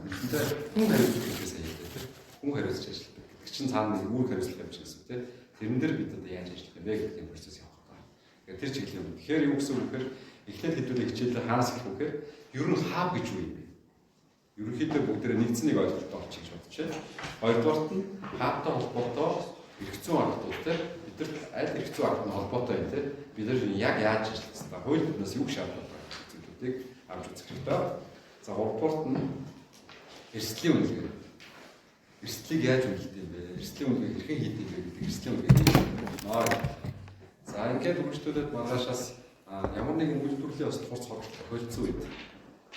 Нэгэнтээ хүн хариуцлага гэдгээс аяатай тийм. Хүн хариуцж ажилладаг гэдэг чинь цаана нэг үүрэг хариуцлага юм шиг гэсэн үг тийм. Тэрэн дээр бид одоо яаж ажиллах юм бэ гэдэг юм процесс явах та. Тэгэхээр тэр чиглэл юм. Тэгэхээр юу гэсэн үг гэхээр эхлээд хэдүүлээ хичээлээ хаанаас эхлэх вэ гэхээр ер нь хав гэж юу юм бэ? Ерөнхийдөө бүгдээрээ нэгдсэн нэг ойлголттой олчих гэж бодож байна. Хоёрдугаарт нь хаавтай холбоотой эрх зүйн аргууд тийм. Бид нар аль эрх зүйн аргад нь холбоотой юм тийм. Бид нар яг яаж ажиллах хэвээр хууль биднээс юу шаардлага байгаа зүйлүүдийг авч үзэх хэрэгтэй. За, гуравдугаарт нь эрсдлийн үнэлгээ. Эрсдлийг яаж үнэлдэг юм бэ? Эрсдлийн үнэлгээ хэрхэн хийдэг юм бэ гэдэг эрсдлийн үнэлгээ болно. За, ингээд үргэлжлүүлээд маргаашаас ямар нэгэн үйлдвэрлэлийн ёс хурц хорогдол тохиолдсон үед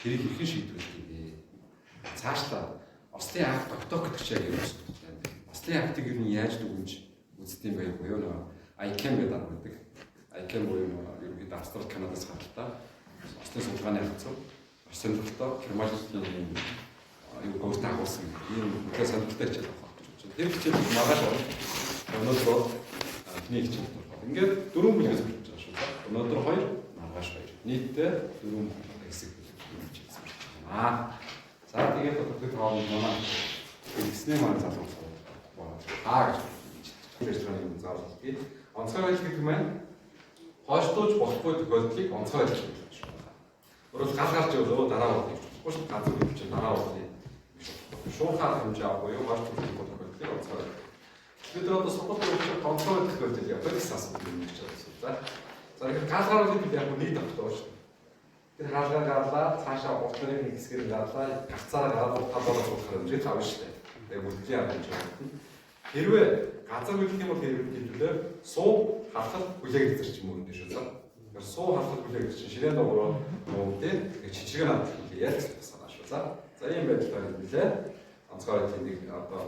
тэрийг хэрхэн шийдвэрлэх юм бэ? Цаашлаа Ослын акт тогтоох гэдэг чинь яг юм асуудалтай. Ослын актыг ер нь яаж дүгнж үздэг юм бэ буюу нөгөө ICAM гэдэг арга байдаг. ICAM буюу нөгөө ерөнхийдөө Австрали, Канадаас гаралтай Ослын судалгааны хавцаа маш сонирхолтой Германийн юм юу өөртөө агуулсан ийм үнэхээр сонирхолтой хичээл авах гэж бодож байна. Тэр хичээл маргааш орно. Өнөөдөр эхний хичээл болох. Ингээд дөрвөн бүлгээс болж байгаа шүү дээ. Өнөөдөр хоёр, маргааш хоёр. Нийтдээ дөрвөн хэсэг хичээл болж байна. За, тэгээд одоо бид хооронд манай хэрэгснээ маань залуу аа гэж ажиллагааны юм заавал хэлдэг. Онцгой байдал гэдэг маань хойшлуулж болохгүй тохиолдлыг онцгой байдал гэж хэлж байна. Өөрөөр гал гарч явал өө дараа болно гэж болохгүй шүү. Газар гэж чинь дараа болно гэж болохгүй. Шуурхаа хэмжээ буюу хойшлуулж болохгүй тохиолдлыг онцгой байдал. Бид нар одоо сургууль явж онцгой байдал тохиолдол явах гэсэн асуудал юм гэж байна. За. За, тэгэхээр гал гарвал бид яг нэг давхтай шүү. Тэр хаалгаа гарлаа, цаашаа уртлын нэг хэсгээр гарлаа, гарцаараа гараад урт талаараа суулгахаар хэмжээ тавна шүү дээ. Тэгээ бүлгийн арга хэмжээ байна. Хэрвээ газар хөдлөх юм бол хэвлээ суу халахад хүлээг зэрч юм уу шүү. За. Тэгэхээр суу халахад хүлээг чинь ширээн доогоор нуу тий чичрэг надад хүлээ ялц санаа шүү. За. За, ийм байдлаар хэлээ. Онцгой байдлын нэг одоо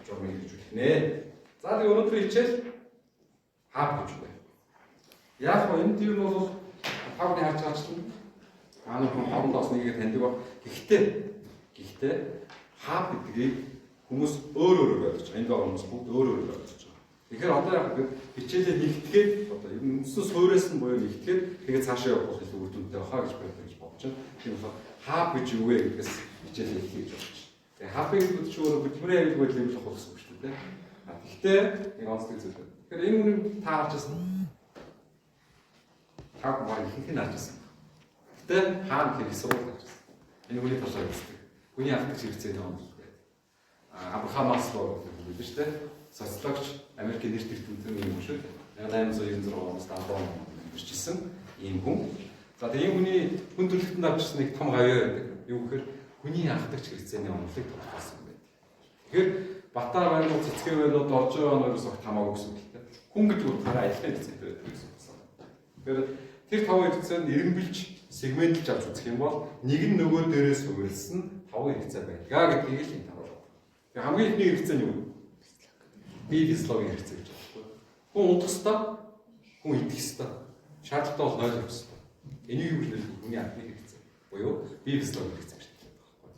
журмыг хэрэгжүүлэх нэ. За, тэгээ өнөөдрийн хичээл хав гэж байна. Яг гоо энэ тэр нь бол та бүхний харж байгаачлан аа нэг хүн хоорондоос нэгийг таньдаг ба. Гэхдээ хав гэдгийг хүмүүс өөр өөрөөр ойлгож байгаа. Энд байгаа хүмүүс бүгд өөр өөрөөр ойлгож байгаа. Тэгэхээр одоо яг бид хичээлээ нэгтгэхэд одоо ер нь үндсэн суурьээс нь буюу нэгтгэхэд тэгээд цаашаа явах бол илүү үр дүнтэй байхаа гэж бодож гэж бодож байна. Тийм болохоор хав гэж юу вэ гэдгээс хичээлээ эхлэе гэж бодож байна. Тэгээ хав гэдэг чинь өөрөө хөдөлмөрийн аюулгүй байдлыг л авах гэсэн үг шүү дээ. А гэхдээ нэг онцлог зүйл байна. Тэгэхээр энэ үнийг та харж байсан та баг ихэнх нь харж байсан. Гэтэ хаана гэхээр их сургууль харж байсан. Энэ хүний талаар үздэг. Хүний анхдагч хэрэгцээний онол гэдэг. А Абрахам Маслоу гэдэг хүн байдаг шүү дээ. Социологч, Америкийн нэр тэртэн юм шүү дээ. 1896 оноос 70 он амьдарч ийм хүн. За, тэгээ ийм хүний хүн төрөлхтөнд авчирсан нэг том гавьяа байдаг. Юу гэхээр хүний анхдагч хэрэгцээний онолыг тодорхойлсон юм байна. Тэгэхээр Батар байна уу, Цэцгээ байна уу, Доржоо байна уу ерөөсөө огт хамаагүй гэсэн үг л дээ. Хүн гэдэг утгаараа адилхан хэрэгцээтэй байдаг гэсэн үг байна. Тэгэхээр тэр таван хэрэгцээнд эренбэлж, сегментэлж авч үзэх юм бол нэг нь нөгөө дээрээ суурилсан таван хэрэгцээ байдгаа гэдгийг л энэ харуулдаг. Тэгээ хамгийн эхний хэрэгцээ нь юу вэ? Бие физиологийн хэрэгцээ гэж байна байхгүй. Хүн унтах ёстой, хүн идэх ёстой. Шаардлагатай бол нойл явах ёстой. Энийг юу гэж нэрлэх вэ? Хүний анхны хэрэгцээ. Буюу бие физиологийн хэрэгцээ гэж нэрлэдэг байхгүй.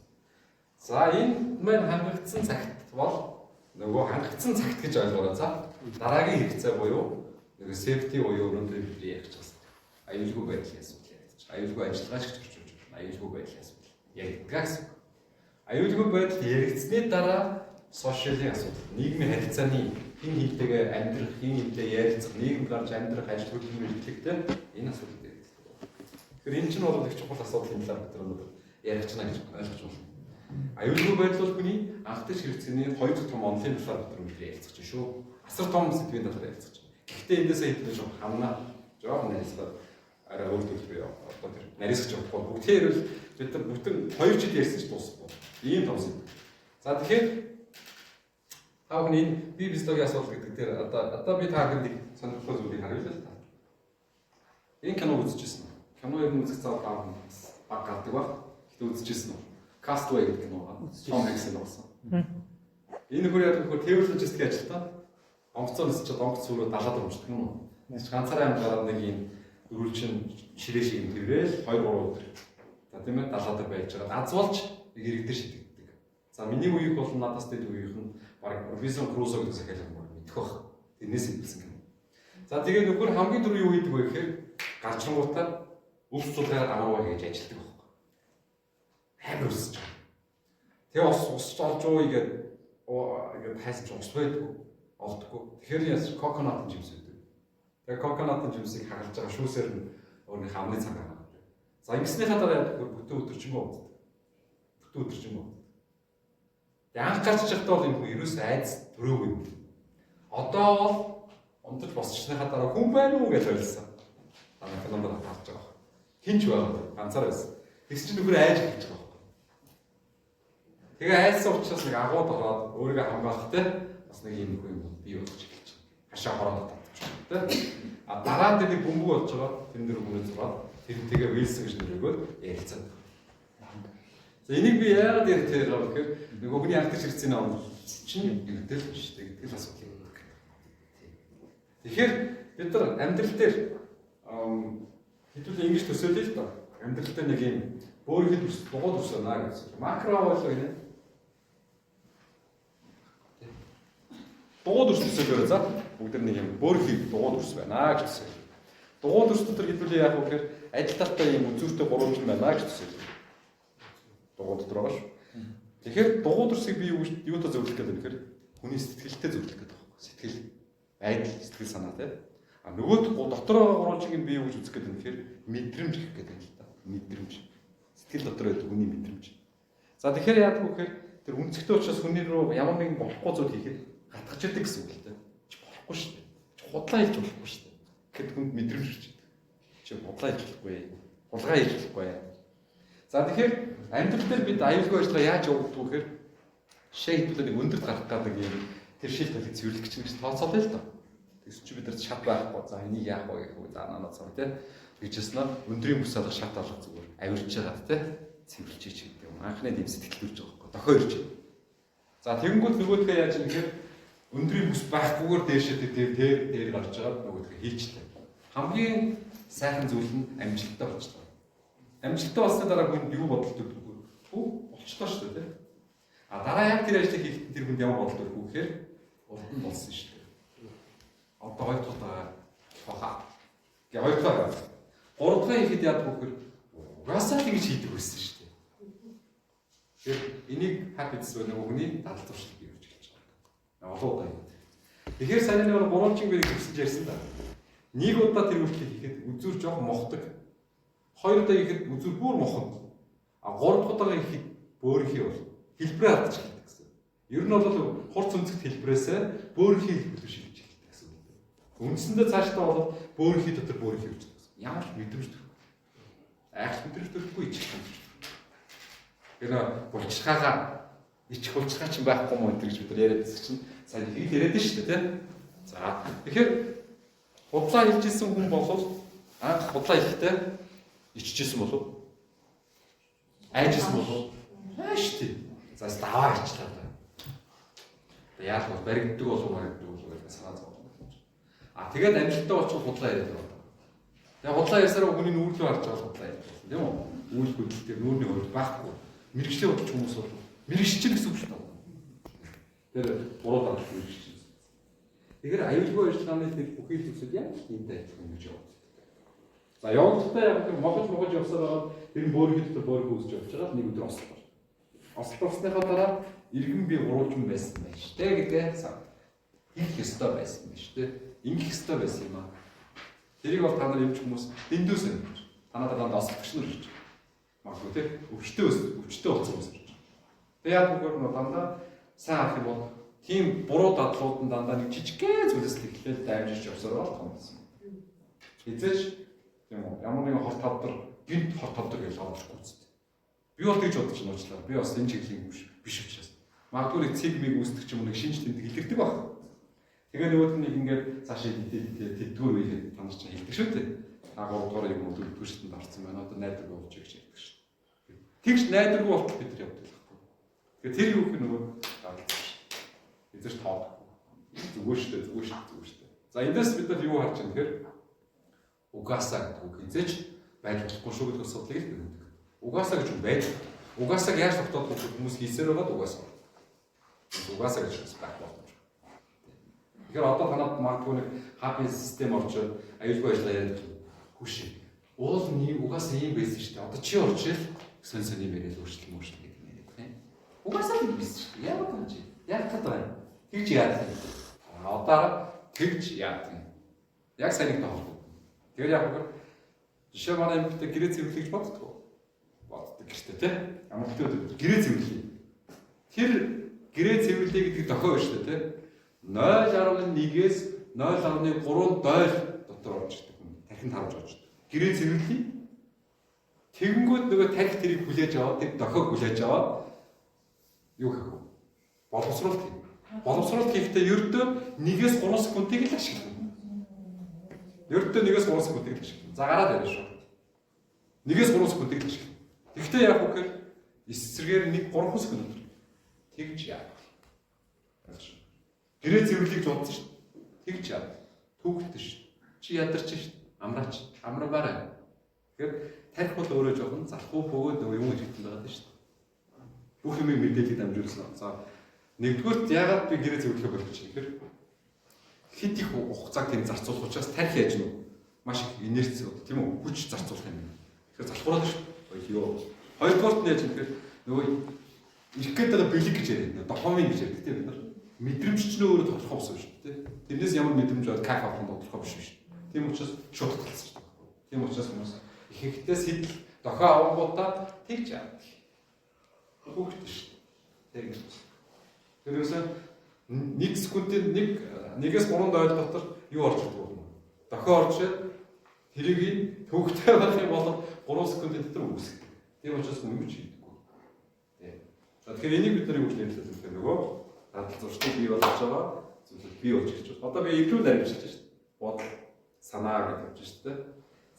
За, энэ маань хангагдсан цагт бол нөгөө хангагдсан цагт гэж ойлгоорой. За, дараагийн хэрэгцээ буюу нөгөө safety буюу өнөөдөр бидний ярих гэж байгаа аюулгүй байдлын асуудал яригдчих. Аюулгүй ажиллагаа ч гэж орчуулж байна. Аюулгүй байдлын асуудал яригдгаа гэсэн. Аюулгүй байдал яригдсны дараа social ын асуудал, нийгмийн харилцааны хэн хэнтэйгээ амьдрах, хэн хэнтэй ярилцах, нийгэм гарч амьдрах, ажил хөдөлмөр эрхлэхтэй энэ асуудал яригддаг. Тэгэхээр энэ чинь бол их чухал асуудлын талаар бид нар өнөөдөр ярих чана гэж ойлгож байна. Аюулгүй байдал бол хүний анхдагч хэрэгцээний хоёр дахь том онолын талаар бид нар өнөөдөр ярилцах чинь шүү. Асар том сэдвийн талаар ярилцах чинь. Гэхдээ эндээсээ хэдэн жоох хамнаа. Жоох нарийсгаад арай өөр төлбөр яа. Одоо тэр нарийсгаж явахгүй. Бүгдээр ярил бид нар бүтэн 2 жил ярьсан ч дуусахгүй. Ийм том сэдв. За, тэгэхээр та бүхэн энэ бие физиологийн асуудал гэдэг дээр одоо би та бүхэнд нэг сонирхолтой зүйлийг харуулъя л та. Энэ кино үзчихсэн. Кино ер нь үзэх зав таа баг гардаг баг. Гэтэ үзчихсэн үү? Cast Away гэдэг кино байна. Том Хэнкс болсон. Энэ нөхөр яг нөхөр тээвэр логистикийн ажилтан. Онгоцоор нисэж чад онгоц сүрөө далаад өмчдөг юм уу? Ганцаараа амьдараад нэг юм дөрвөлжин ширээ шиг юм тэргээл 2 3 өдөр. За, тийм ээ, далаа дээр байж байгаа. Аз болж нэг ирэг дээр шидэгддэг. За, миний үеих болон надаас дэд үеийнх нь баг Робинсон Крузо гэдэг захиалга мөр мэдэх бах. Тэрнээс илбэлсэн кино. За, тэгээ нөхөр хамгийн түрүү юу хийдэг вэ гэхээр гарчрангуудаа өвс цулгаараа дамарваа хийж ажилтдаг байхгүй. Амар өсөж байгаа. Тэгээ ус ус олж ууя гэдэг ингээд хайсан чинь ус байдгүй. Олдохгүй. Тэгэхээр яас coconut жимс өгдөг. Тэгээ coconut жимсийг хагалж байгаа шүүсээр нь өөрийнхөө амны цангаа гаргадаг. За ингэснийхаа дараа яадаг вэ? Бүтэн өдөржингөө унтдаг. Бүтэн өдөржингөө унтдаг. Тэгээ анх гарч чахтаа бол юм хүн ерөөс айдас төрөөгүй юм. Одоо бол унтаж босчихсныхаа дараа хүн байна уу гэж ойлсон. Манай кинонд харж байгаа. Хинч байгаа. Ганцаар байсан. Тэгс чинь нөхөр айж эхэлж байгаа байхгүй. Тэгээ айсан учраас нэг агууд ороод өөрийгөө хамгаалах те бас нэг юм хүү юм бий болж эхэлж байгаа. Хашаа хороод татчих те. А дараа нь нэг бөмбөг болж байгаа. Тэрэн дээр хүмүүст зураад тэрнтэйгээ Вилсон гэж нэр өгөөд ярилцаад. За энийг би яагаад ярих байгаа вэ гэхээр нөгөө хүний анхдагч хэрэгцээний ном чинь эрдэл биш үү гэдэг л асуудал юм. Тэгэхээр бид нар амьдрал дээр хэдүүлээ ингэж төсөөлье л доо. Амьдрал дээр нэг юм бөөрийнхөд дүрс дугуй дүрс байна гэсэн. Макро болоо гинэ. Дугуй дүрс төсөөлөөрэй за. Бүгд нэг юм бөөрийнхөд дугуй дүрс байна гэж төсөөлье. Дугуй дүрс дотор хэдүүлээ яах вэ гэхээр адил талтай юм үзүүртэй гурвалжин байна гэж төсөөлье. Дугуй дотор байгаа шүү. Тэгэхээр дугуй дүрсийг би юутай зөвлөх гэдэг вэ гэхээр хүний сэтгэлтэй зөвлөх гэдэг байхгүй. Сэтгэл, байдал, сэтгэл санаа тий. А нөгөө дотор байгаа гурвалжиныг би юу гэж үзэх гэдэг вэ гэхээр мэдрэмж гэх гэдэг юм л та. Мэдрэмж. Сэтгэл дотор байдаг хүний мэдрэмж. За тэгэхээр яадаг вэ гэхээр тэр үнцгтэй учраас хүний рүү ямар нэгэн болохгүй зүйл хийхэд гатгаж идэг гэсэн үг л дээ. Чи болохгүй шүү дээ. Чи худлаа хийж болохгүй шүү дээ. Гэхэд хүнд мэдрэмж ирж идэг. Чи худлаа хийж болохгүй. Хулгай хийж болохгүй. За тэгэхээр амьдрал дээр бид аюулгүй ажиллагаа яаж явуулдаг вэ гэхээр жишээ хэдүүлээ нэг өндөрт гарах гэдэг юм тэр шил талыг цэвэрлэх гэж нэг тооцоолъё л доо. Тэгсэн чи бид нар шат байхгүй. За энийг яах вэ гэх үү. За нанаа цаа тий. Тэгжсэн нь өндрийн бүс алга шат алга зүгээр авирч байгаа тий. Цэвэрлж ич гэдэг юм. Анхны дэм сэтгэл төрж байгаа байхгүй. Дохио ирж байна. За тэгэнгүүт нөгөөдхөө яаж юм гэхээр өндрийн бүс байхгүйгээр дээшээ дээр дээр дээр гарч байгаа нөгөөдхөө хийчлээ. Хамгийн сайхан зүйл нь амжилттай болчихлоо. Амжилттай болсны дараа хүнд юу бодол төрдөг вэ? Хүү болчлоо шүү дээ, тий. А дараа яг тэр ажлыг хийхэд тэр хүнд ямар бодол төрөх вэ гэхээр урд нь болсон шүү дээ. Одоо хоёр дахь удаа баха. Гэ хоёр дахь. Гурав дахь хийхэд яадаг вэ гэхээр угаасаа л ингэж хийдэг байсан шүү дээ. Тэгэхээр энийг habits буюу нөгөө хүний дадал туршил бий болж эхэлж байгаа. Олон удаа хийдэг. Тэгэхээр сайн нэг гурвалжин би төгсөж ярьсан да. Нэг удаа тэр үйлдэлийг хийхэд үзүүр жоох мохдог. Хоёр удаа хийхэд үзүүр бүр мохно. А гурав дахь удаа хийхэд бөөрийнхий бол хэлбэрээ алдчих эхэлдэг гэсэн. Ер нь бол хурц өнцөгт хэлбэрээсээ бөөрийнхий хэлбэр рүү шилжиж эхэлдэг гэсэн үг. Үндсэндээ цаашдаа бол бөөрийнхий дотор бөөрийнхий гэж гэсэн. Ямар ч мэдрэмж төрөхгүй. Айх мэдрэмж төрөхгүй, ичих мэдрэмж төрөхгүй. Тэр булчирхаагаа ичих булчирхаа чинь байхгүй мó энэ гэж бид нар яриад байсан чинь сайн хэл яриад нь шүү дээ, тий. За тэгэхээр худлаа хэлж исэн хүн болвол анх худлаа хэлэхдээ иччихсэн болов айжсэн болов ааш тий. За даваа ичлээ. Одоо яах вэ? Баригддаг болов баригддаг болов гэдэг санаа зовлон. А тэгээд амжилттай болчих худлаа яриад байгаа. Тэгээ худлаа ярьсараа хүний нүүр рүү харж байгаа худлаа яриад байна, тийм үү? Үйл хөдлөл дээр нүүрний хөрөл байхгүй. Мэргэжлийн худалч хүмүүс бол мэргэжчин гэсэн үг шүү дээ. Тэр буруу дарах мэргэжчин. Тэгэхээр аюулгүй ажиллагааны тэр бүхий л зүйлсүүд яг энэтэй адилхан гэж явагддаг. За явагдaltaа яг тэр мохож явсаар байгаа тэр бөөрхөд дотор бөөрхөө үүсэж явж байгаа нэг өдөр ослоо. Ослоо болсныхоо дараа иргэн би гурвалжин байсан байх шүү дээ гэдгээ сан. Хийх ёстой байсан байх шүү дээ. Ингэх ёстой байсан юм аа. Тэрийг бол та нар эмч хүмүүс дэндүү сонирхож. Танаа дандаа ослогч нар гэж. Магадгүй тий өвчтөй өвчтөй болсон хүмүүс гэж. Тэгээ яг бүгд нь дандаа сайн харах юм бол тийм буруу дадлууд нь дандаа нэг жижигхэн зүйлээс л эхлээл даймжиж явсаар бол том болсон. Эзэж тийм үү ямар нэгэн хор тавдар гинт хор тавдар гэж олдохгүй үст. Би бол тэгж бодож байна уучлаарай. Би бас энэ чиглэлийн биш учраас. Магадгүй нэг цэг миг үүсдэг ч юм уу нэг шинж тэмдэг илэрдэг баг. Тэгээ нөгөөд нь нэг ингээд цаашаа тэддгээр үехэд та нар чинь хэлдэг шүү дээ. Та 3 дугаар юм уу дөрөвдүгээр шатанд орсон байна. Одоо найдваргүй болж гэж ярьдаг шүү дээ. Тэгж найдваргүй болтол бид нар явдаг л байхгүй. Тэгэхээр тэр юу гэх нөгөө дадлаа шүү. Эзэж тоодохгүй. Зүгээр шүү дээ, зүгээр шүү дээ, зүгээр шүү дээ. За эндээс бид нар юу харж байна гэхээр угаасаа гэдэг үг хизээч байж болохгүй шүү гэдэг асуудлыг л бий. Угаасаа гэж юм байж. Угаасаа яаж тогтоодох вэ хүмүүс хийсээр байгаад угаасаа. Угаасаа гэж бас байхгүй боломж. Тэгэхээр одоо танад магадгүй нэг happy систем орж аюулгүй ажиллагаа яриад хүүш. Уул нь угаасаа ийм байсан шүү дээ. Одоо чи орж ил Сон сон юм яриад өөрчлөлт мөрчлөлт гэдэг юм яриад тийм. Угаасаа л биш шүү дээ. Ямар юм чи? Яг гэдэг байна. Тэгж яадаг юм. Одоо тэгж яадаг юм. Яг сайн нэг тоолох. Тэгээд яг хөө жишээ манай эмэгтэй гэрээ цэвэрлэх гэж боддгоо. Боддог гэртээ тий. Амралтын өдөр гэрээ цэвэрлэе. Тэр гэрээ цэвэрлэе гэдэг дохио байна шүү дээ тий. 0.1-ээс 0.3 дойл дотор орж ирдэг юм. Тархинд харуулж орж ирдэг. Гэрээ цэвэрлэе. Тэгэнгүүт нөгөө тархи тэрийг хүлээж аваад тэр дохиог хүлээж аваад юу хийх вэ? Боловсруулалт хийх. Боловсруулалт хийхдээ ердөө 1-ээс 3 секундыг л ашиглана. Ердөө 1-ээс 3 секундыг л ашиглана. За гараад байна шүү. 1-ээс 3 секундыг л ашиглана. Тэгэхдээ яг үгээр эсрэгээр 1 3 секунд дотор тэгж яах вэ? Гэрээ цэвэрлэгийг бодсон шүү. Тэгж яа. Түүхэлтэй шүү. Чи ядарч шүү. Амраач. Амрабаарай. Тэгэхээр тарих бол өөрөө жоохон залхуу бөгөөд нөгөө юм гэж хэлсэн байгаа шүү. Бүх юмыг мэдээлэл дамжуулсан. За нэгдүгüүрт яагаад би гэрээ цэвэрлэхэ болчих гэхээр хэд их хугацааг тэнд зарцуулах учраас тарих яаж нү маш их инерц тийм үү хүч зарцуулах юм. Тэгэхээр залхуураад шүү. Ёо. Хоёрдугаарт нь яаж юм гэхээр нөгөө ирэх гээд байгаа бэлэг гэж яриад допамин гэж ярьдаг тийм бид нар. Мэдрэмж чинь өөрөө тодорхой болсон шүү дээ. Тэрнээс ямар мэдрэмж аваад кайф авах нь тодорхой биш шүү. Тийм учраас шууд таталцсан шүү дээ. Тийм учраас хүмүүс ихэнхдээ сэтэл дохио авангуудаа тэгж яадаг. Хүүхдээ шүү дээ. Тэр гэж. Тэрнээсээ 1 секундын 1-ээс 3 дойл дотор юу орж ирдэг вэ? Дохио орж ирээд тэрийг төвөгтэй байх юм бол 3 секундын дотор үүсгдэг. Тийм учраас хүн юу ч хийдэггүй. Тийм. За тэгэхээр энийг бид нар юу гэж нэрлэдэг вэ гэхээр нөгөө дадал зуршлыг бий болгож байгаа зүйлүүд бий болж ирж байна. Одоо би илүү наримчилж байна шүү дээ. Бодол, санаа гэж явж шүү дээ.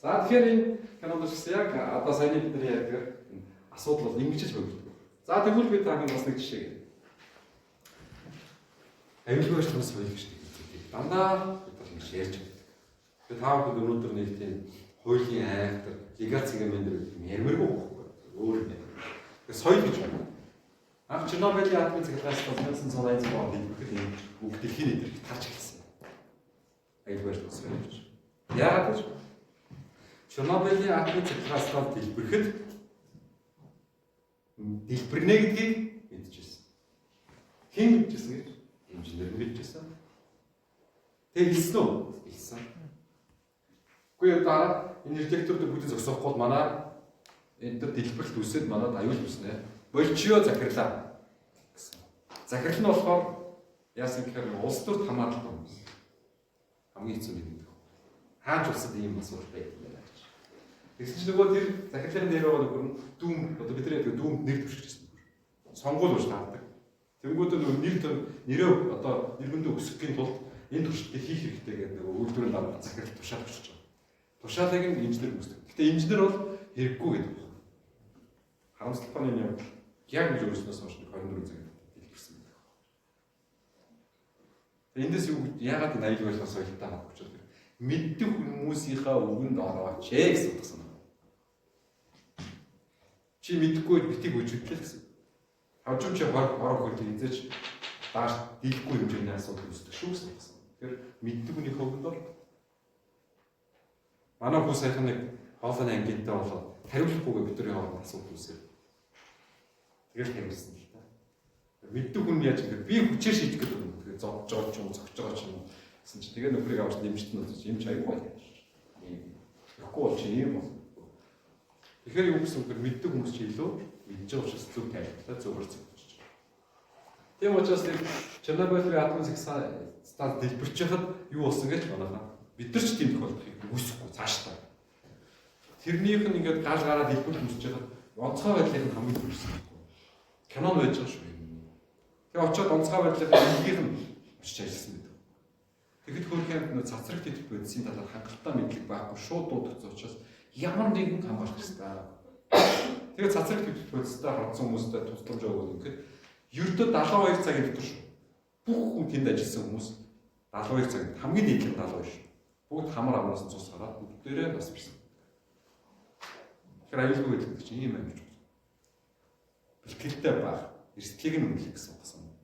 За тэгэхээр энэ кинонд ч гэсэн яг одоо саяны бидний ярьдаг асуудал бол ингэж л хөгждөг. За тэгвэл би та бүхэн бас нэг жишээ гэх. Аюулгүй ажиллагааны соёл гэж нэг үздэг. Дандаа бид бол ингэж ярьж байдаг. Тэгээ та бүхэн өнөөдөр нэг тийм хуулийн айхтар легаль цэгийн дээр юм ярмааргүй байхгүй. Өөр юм. Тэгээ соёл гэж байна. Анх Чернобылийн атомын цахилгаан станц 1986 онд дэлбэхэд энэ үг дэлхийн нийтээр тарж эхэлсэн. Аюулгүй ажиллагааны соёл гэж. Яагаад гэж Чернобылийн атомын цахилгаан станц дэлбэрэхэд дэлбэрнэ гэдгийг мэдчихсэн. Хэн мэдчихсэн гэж? Инженер мэдчихсэн. Тэгээ хэлсэн үү? Хэлсэн. Үгүй дараа энэ архитектурыг бүгдийг зогсоохгүй бол манай энэ төр дэлбэрэлт үүсээд манад аюул үүснэ. Болчио захирлаа гэсэн. Захирал нь болохоор яасан гэхээр улс төрд хамааралтай хүмүүс. Хамгийн хэцүү нэг гэдэг. Хаач улсад ийм асуудал байдаг юм байна гэж. Тэгсэн чинь нөгөө тэр захирлын дээр байгаа нөхөр нь дүүм одоо бид нар яадаг дүүмд нэр дэвшчихсэн нөхөр. Сонгуул ууж таардаг. Тэнгүүдээ нөгөө нэр нэрээ одоо нэр хүндээ өсөхийн тулд энэ туршилтыг хийх хэрэгтэй гэдэг нөгөө үйлдвэрийн дарга захирал тушаал өчөж байгаа. Тушаалыг нь инженер үүсдэг. Гэхдээ инженер бол хэрэггүй гэдэг байна. Харамсалтай нь энэ явдал яг гэж өөрснөөс хойш 24 цаг дэлбэрсэн байдаг. Тэгээ эндээс юу яагаад энэ аюулгүй ажиллагаа соёлтой холбогдож байна? Мэддэг хүмүүсийнхаа үгэнд орооч ээ гэсэн утга санаа. Чи мэдэхгүй битгий хөгжүүллээ гэсэн. Хавжим чи хор хор хөлт эзэж дааш дийлэхгүй хэмжээний асуудал үүсдэг шүү гэсэн утга санаа. Тэгэхээр мэддэг хүнийхээ үгэнд ор. Манай хүү саяхан нэг хоолойны ангинтай болоод хариулахгүйгээ бидний хооронд асуудал үүсэв. Тэгэл хариулсан л та. Мэддэг хүн яаж гэхээр би хүчээр шийдэх гэдэг юм. Тэгээ зодж байгаа ч юм уу, зогч байгаа ч юм уу гэсэн чи тэгээ нөхрийг авч нэмжт нь үзэж юм чи аюу гой. Тэгэхгүй бол чи ийм бол. Тэгэхээр юу гэсэн үг вэ? Мэддэг хүмүүс чи илүү мэдж байгаа учраас зөв тайлбарлаа зөв хурц өгч байгаа. Тийм учраас тэр Чернобылийн атомын станц дэлбэрч яхад юу болсон гэж манайхаа бид нар ч тийм тохиолдол үүсэхгүй цаашдаа. Тэрнийх нь ингээд гал гараад дэлбэрч үүсэж яхад онцгой байдлын нь хамгийн түрүүсэн байхгүй. Кинон байж байгаа шүү. Тэгээ очиод онцгой байдлын энгийнх нь очиж ажилласан байдаг. Тэгэхэд хөөрхөн амьтнууд цацраг тэтгэх бодисын талаар хангалттай мэдлэг байхгүй шууд дуудагдсан учраас ямар нэгэн хамгаалах ёстой. Тэгээ цацраг тэтгэх бодистой хандсан хүмүүстэй тусламж өгөөд ингээд ердөө 72 цагийн дотор шүү. Бүх хүн тэнд ажилласан хүмүүс 72 цаг хамгийн нийтлэг 72 шүү. Бүгд хамар амраас цус гараад бүгдээрээ бас бирсэн. Тэгэхээр аюулгүй гэдэг чинь ийм амьд. Бэлтгэлтэй байх, эрсдлийг нь үнэлэх гэсэн утга санаа.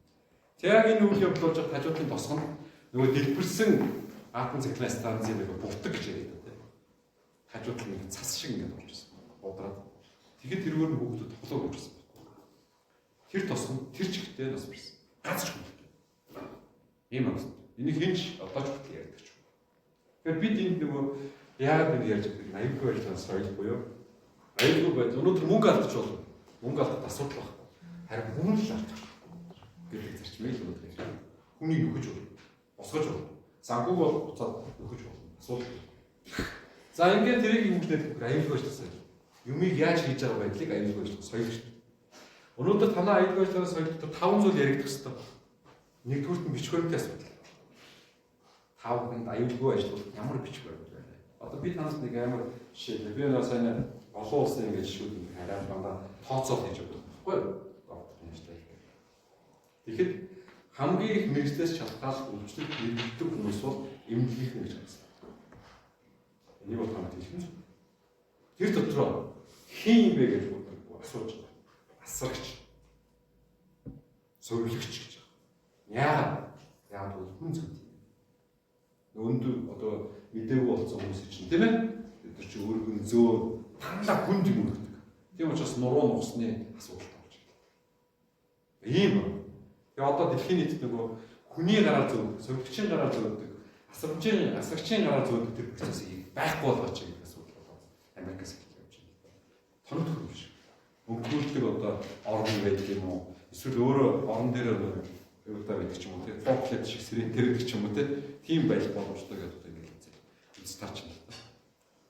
Яг энэ үйл явдал болж байгаа хажуудлын тосгон нөгөө дэлбэрсэн атом цахилгаан станцын нөгөө буртаг гэж яриад тийм. Хажуудлын нэг цас шиг ингээд орж ирсэн. Удраад. Тэгэхэд тэргээр нь хүүхдүүд тоглоог үрсэн байхгүй. Тэр тосгон тэр чигтээ нас барьсан. Ганц ч хүүхдтэй. Ийм амсд. Энийг хэн ч одоо ч хүртэл ярьдаг ч. Тэгэхээр бид энд нөгөө яагаад энэ ярьж байгаа аюулгүй байдлын соёл буюу аюулгүй байдал өнөөдөр мөнгө алдчих болно. Мөнгө алдах асуудал байхгүй. Харин хүн л алдчих гэдэг зарчмыг л өнөөдөр ярьж байна. Хүнийг нөхөж болно. Босгож болно. Санхүүг бол буцаад нөхөж болно. Асуудал. За ингээд тэрийг юм гэдэг аюулгүй байдлын соёл. Юмыг яаж хийж байгаа байдлыг аюулгүй байдлын соёл гэж. Өнөөдөр танай аюулгүй байдлын соёл дотор 5 зүйл яригдах ёстой. Нэгдүгüүрт нь бичиг баримтын асуудал. Та бүхэнд аюулгүй ажиллах ямар бичиг баримт байна вэ? Одоо би танаас нэг амар жишээ. Би нэг сайн олон улсын ингээд жишүүд ингээд хараад дандаа тооцоол хийж өгдөг байхгүй юу? Докторийн ажлаа хийх. Тэгэхэд хамгийн их мэргэжлээс шалтгаалж өвчлөлт мэргэждэг хүмүүс бол эмнэлгийнхэн гэж харсан. Энийг бол хамт хэлэх юм. Тэр дотроо хэн юм бэ гэж асууж байгаа. Асрагч. Сувилагч гэж байгаа. Яагаад? Яагаад бол хүн зөв. Өндөр одоо мдээгүй болсон хүмүүс чинь тийм ээ? Бид нар чи өөргөн зөө дандаа хүнд юм өгдөг. Тийм учраас нуруу нухсны асуудалтай болж байна. Ийм ба. Тэгээ одоо дэлхийн нийтэд нөгөө хүний гараар зөөдөг, сувилагчийн гараар зөөдөг, асрагчийн гараар зөөдөг тэр процессыг байхгүй болгооч гэдэг асуудал болоо Америкаас эхэлж явж байна. Тоног төхөөрөмж биш. Өнгөрүүлдэг одоо орон байдаг юм уу? Эсвэл өөрөө орон дээр юутай байдаг ч юм уу, тийм forklift шиг сэрэн дээр байдаг ч юм уу, тийм байх боломжтой гэдэг одоо ингээд үзэл таарч байна л та.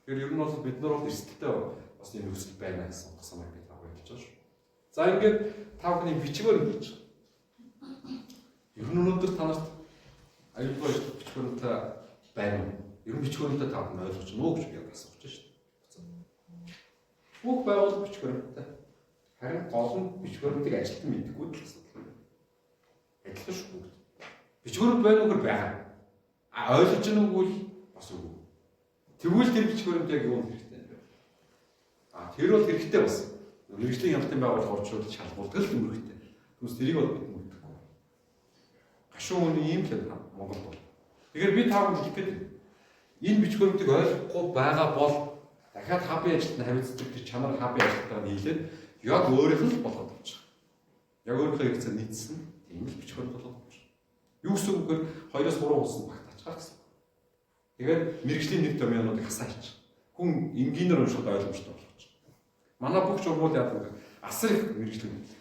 Тэгэхээр ер нь бол бид нар бол эрсдэлтэй бас энэ нөхцөл байна гэсэн утга санааг би та бүхэнд хэлж байгаа шүү. За ингээд та бүхний бичгээр хэлж байгаа. Ер нь өнөөдөр та нарт аюулгүй ажиллах бичиг баримтаа байна уу? Ер нь бичиг баримтаа та бүхэн ойлгож байна уу гэж би асууж байна шүү дээ. Бүх байгууллага бичиг баримттай. Харин гол нь бичиг баримтыг ажилтан мэдэхгүй л асуудал. Адилхан шүү бүгд. Бичиг баримт байна уу гэхээр байгаа. А ойлгож байна уу гэвэл бас үгүй. Тэгвэл тэр бичиг баримт яг юунд хэрэгтэй юм бэ? А тэр бол хэрэгтэй бас. Мэргэжлийн хяналтын байгууллага орчуулж шалгуулдаг л үүрэгтэй. Түүнээс тэрийг бол бид мэдэхгүй. Гашуун хүний ийм л юм Монголд бол. Тэгэхээр би та бүхэнд хэлэх гээд байна. Энэ бичиг баримтыг ойлгохгүй байгаа бол дахиад хабын ажилтнанд хариуцдаг тэр чанар хабын ажилтнаар нийлээд яг өөрийнх нь л болгоод авчих. Яг өөрийнхөө хэрэгцээ нийцсэн тийм л бичиг баримт болгоод авчих. Юу гэсэн үг гэхээр 2-оос 3 улс нь багтаачгаа гэсэн. Тэгээд мэргэжлийн нэг доминуудыг хасаа хийчих. Хүн энгийнээр уншихад ойлгомжтой болгочих. Манай бүх журмууд яадаг вэ? Асар их мэргэжлийн мэдлэг.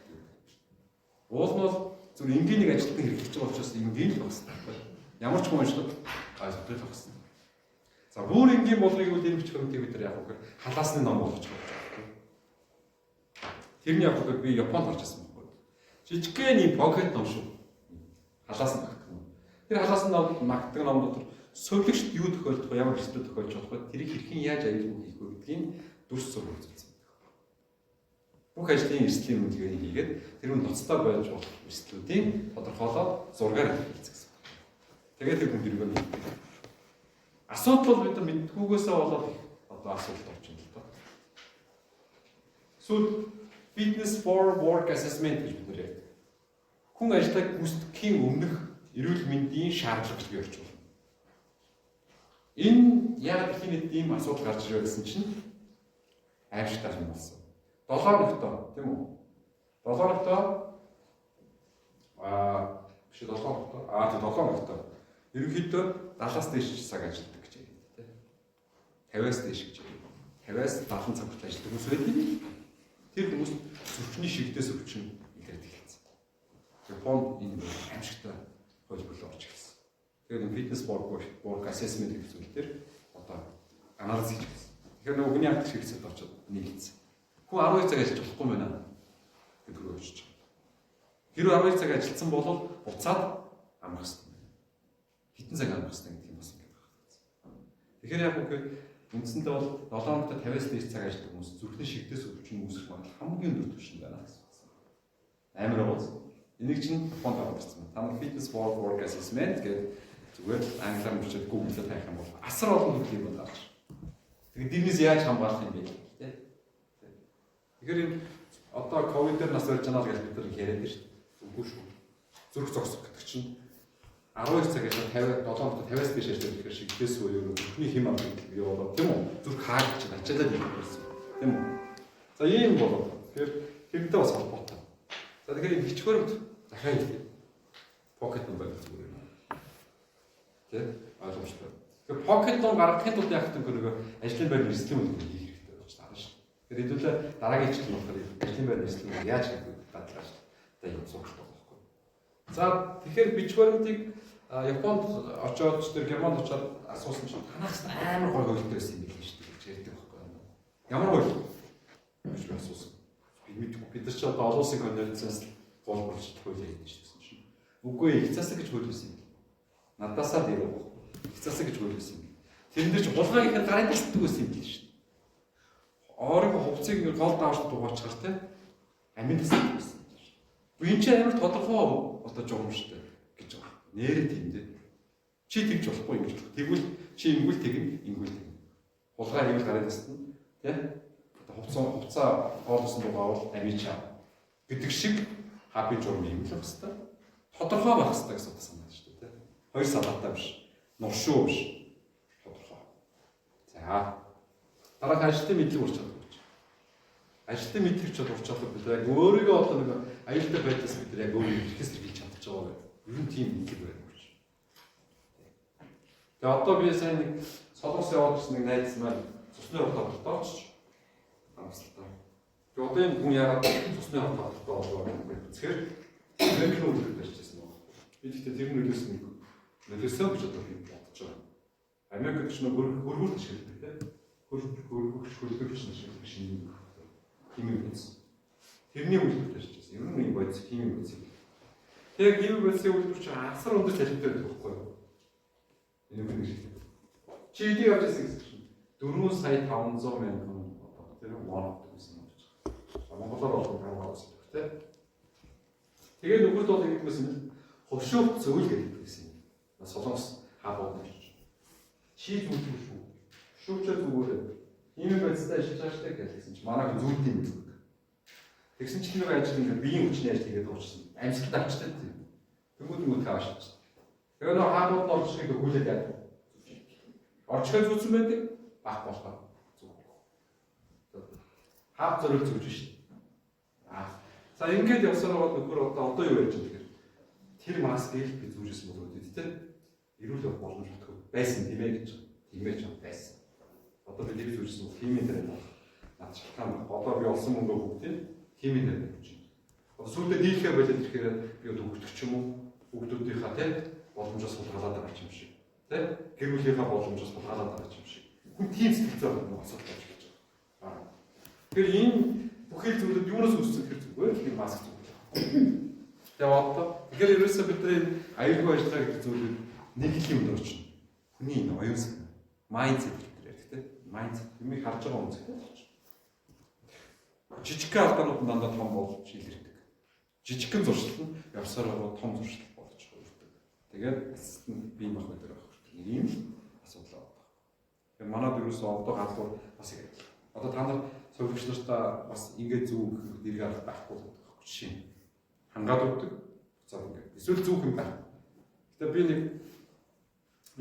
Уул нь бол зөвхөн энгийнийг ажилтан хэрэглэж байгаа учраас энгийн л байх хэрэгтэй. Ямар ч хүн уншихад ойлгомжтой байх хэрэгтэй. За бүр энгийн болгоё гэвэл энэ бичиг баримтыг бид нар яг үгээр халаасны ном болгочих гэж байна. Тэрний яг үгээр би Японд орж ирсэн байхгүй. Жижигхэн ийм pocket ном шүү. Халаасны магтдаг ном. Тэр халаасны ном магтдаг ном дотор сувилагчид юу тохиолдох вэ, ямар эрсдэл тохиолж болох вэ, тэрийг хэрхэн яаж аюулгүй хийх вэ гэдгийг дүрс зураг үзүүлсэн. Бүх ажлын эрсдлийн үнэлгээний хийгээд тэр үн ноцтой байж болох эрсдлүүдийн тодорхойлоод зургаар илэрхийлсэн гэсэн. Тэгээд тэр хүн тэрийг мэддэг. Асуудал бол бид нар мэддгүйгээсээ болоод их одоо асуудалд орж байна л доо. Сүүлд fitness for work assessment гэж бид нар ярьдаг. Хүн ажлаа гүйцэтгэхийн өмнөх эрүүл мэндийн шаардлага гэж би орчуулна. Энэ яг дэлхийн нийтэд ийм асуудал гарч ирвэ гэсэн чинь аимшигтай юм болсон. 7 хоногтой тийм үү? 7 хоногтой аа биш 7 хоногтой. Аа тийм 7 хоногтой. Ерөнхийдөө 70-аас дээш цаг ажилладаг гэж яриад тийм. 50-аас дээш гэж яриад. 50-аас 70 цаг хүртэл ажилладаг хүмүүс байдаг. Тэр хүмүүс зүрхний шигдээс өвчин илэрдэг эхэлсэн. Японд энэ аимшигтай хууль бүлээ орж ирсэн. Тэгэхээр энэ fitness for work assessment гэх зүйл дээр одоо анализ хийж эхэлсэн. Тэгэхээр нөгөө хүний хяналтын хэрэгцээд очоод нийлцсэн. Хүн 12 цаг ажиллаж болохгүй мэн гэдэг рүү очиж байгаа. Хэрвээ 12 цаг ажилласан бол буцаад амрах хэрэгтэй. Хэдэн цаг амрах хэрэгтэй гэдэг юм бас ингэж байна. Тэгэхээр яг үгүй үндсэндээ бол 7 хоногт 50-аас дээш цаг ажилладаг хүмүүс зүрхний шигдээс өвчин үүсэх магадлал хамгийн өндөр түвшинд байна гэсэн. Амар ууз. Энийг чинь Японд аваад ирсэн. Та нар fitness for work assessment гэдэг зүгээр англиар бичээд Google-д хайх юм бол асар олон төрлийн юм гарч. Тэгээд дэрнээс яаж хамгаалах юм бэ гэх тээ. Тэгэхээр энэ одоо ковид дээр нас барьж байгаа л гэж бид нар яриад байна шүү дээ. Үгүй шүү. Зүрх зогсох гэдэг чинь 12 цаг ажиллаад 57 хоногт 50-аас дээш ажиллах гэхээр шигдээс буюу зүрхний хэм алдагдал бий болоод тийм үү? Зүрх хаагдчих ачаалал юм байсан. Тийм үү? За ийм болоо. Тэгэхээр тэрнтэй бас холбоотой. За тэгэхээр энэ хич баримт дахиад хэлье. Pocket ном байх зүгээр юм. Тэ? Ойлгомжтой. Тэгэхээр pocket ном гаргахын тулд яах вэ нөгөө ажлын байр эрсдлийн үнэлгээ хийх хэрэгтэй болж таарна шүү. Тэгэхээр хэдүүлээ дараагийн хичээл нь болохоор ажлын байр эрсдлийн үнэлгээ яаж хийх вэ дадлаа шүү. Одоо ийм сурах байгаа байхгүй. За тэгэхээр бич баримтыг Японд очиод тэр Германд очиод асуусан чинь танаас амар гой хуультай байсан юм билээ шүү дээ гэж ярьдаг байхгүй. Ямар хууль гэж би асуусан. Би мэдэхгүй. Бид нар ч одоо олон улсын конвенциас гол болж хууль хийдэг шүү дээ чинь. Үгүй их засаг гэж хууль байсан юм. Надаасаа дээр байгаа. Их засаг гэж хууль байсан юм. Тэрэн дээр чи хулгай ихэд гарын тасдаг байсан юм билээ шүү дээ. Өөрийнхөө хувцсыг ингэ гол даавч дугаачаар те амин тасдаг байсан. Би энэ чинь амар тодорхой одоо журам шүү дээ гэж байгаа. Нэрээ тийм дээ. Чи тэгж болохгүй ингэж болох. Тэгвэл чи ингүүл тэгнэ, ингүүл тэгнэ. Хулгай хийвэл гарын тасна те. Одоо хувцаа гоолсон дугаавал амин чаа гэдэг шиг хапи журам юм л байх хэвээр. Тодорхой байх хэвээр гэсэн утга санаа шүү дээ. Хоёр салаатай биш. Нуршуу биш. Тодорхой. За. Дараах ажилтны мэдлэг ур чадвар гэж. Ажилтны мэдлэг ур чадвар бид яг өөрийгөө одоо нэг аюултай байдлаас бид яг өөрийгөө хэрхэн сэргийлж чадчих байгаа вэ? Ер нь тийм мэдлэг байна гэж. Тэгээ одоо би сайн нэг Солонгос яваад ирсэн нэг найз маань цусны хурд тогтоолч амсалтай. Тэгээ одоо энэ хүн яагаад цусны хурд тогтолтой болов вэ гэхээр Америкийн үйлдвэрлэлд ажилласан байна. Би гэхдээ тэр нөлөөс нэг нөлөөсөө гэж одоо би бодож байгаа. Америкт ч нөх хөргүүл ашигладаг тийм. Хөргөгч хөлбөгч ашигладаг шинэ химийн бодис. Тэрний үйлдвэрлэлд ажилласан. Ер нь нэг бодис химийн бодис. Тэгээ химийн бодисын үйлдвэр чинь асар өндөр цалинтай байдаг байхгүй юу? Энэ үг нэг шиг. Чи эдийг авч ирсэн гэсэн чинь 4 сая 500 мянган одоо тэр вон гэсэн юм байна. Монголоор бол 5 гэсэн үг тийм. Тэгээ нөгөөд бол ингэдэг байсан юм. Хошуух зөвл гэдэг байсан юм. Солонгос хаабууд гэж. Чи зүгтгүй шүү. Шүүгчээ зүгээр. Ийм байцтай ажиллаж байгаа штэ гэсэн чи манай хүн зүгт юм зүг. Тэгсэн чинь нэг ажил ингээ биеийн хүчний ажил хийгээд дууссан. Амьсгалд авчтай тийм. Тэнгүүд мөд хаашч. Тэгээ нөө хаабууд нь орж ирэхэд хүлээд яа. Орчиход зүүцэн байдаг. Бах болохоор зүг. Хааб зориул зүүж шин. Аа. За ингээд явсаар бол нөхөр одоо юу яаж юм тэгэхээр тэр маскыг би зүүжсэн болоод үү те. Эрүүл явах боломж бодохгүй байсан тийм ээ гэж. Тийм ээ ч байсан. Одоо би тэр зүүжсэн бол химийн дээр над шалтгаан баг. Одоо би олсон мөнгөө бүгдийг химийн дээр тавьж байна. Одоо сүүлдээ дийлхээ болоод ирэхээр би одоо хөгжих ч юм уу хүүхдүүдийнхаа те боломжоос хулгайлаад байгаа юм шиг. Тэ? Гэр бүлийнхаа боломжоос хулгайлаад байгаа юм шиг. Хүн тийм сэтгэл зүй нэг асуудал болж эхэлж байгаа. Тэгэхээр энэ бүхэл зүйлүүд юунаас үүссэн гэхээр зүгээр л нэг маск зүгээр. Тэгээ одоо тэгэхээр ерөөсөө бидний аюулгүй ажиллагаа гэдэг зүйлүүд нэг л юмд орчихно. Хүний энэ оюун санаа, mindset гэж бид ярьдаг тийм. Mindset юмыг харж байгаа үнцэгтэй болчих. Жижигхэн алдаанууд нь дандаа том болж илэрдэг. Жижигхэн зуршил нь явсаар байгаа том зуршил болж хувирдаг. Тэгээд эцэст нь бие махбод дээр авах хэрэгтэй. Нэг ийм л асуудал байгаа. Тэгэхээр манад ерөөсөө одоо галуу бас их адилхан. Одоо та нар совилогч нартаа бас ингээд зүг гэхэд эрг арга байхгүй л гэдэг байхгүй жишээ. Хангаад өгдөг. Буцаад ингээд. Эсвэл зүг юм байх. Гэтэ би нэг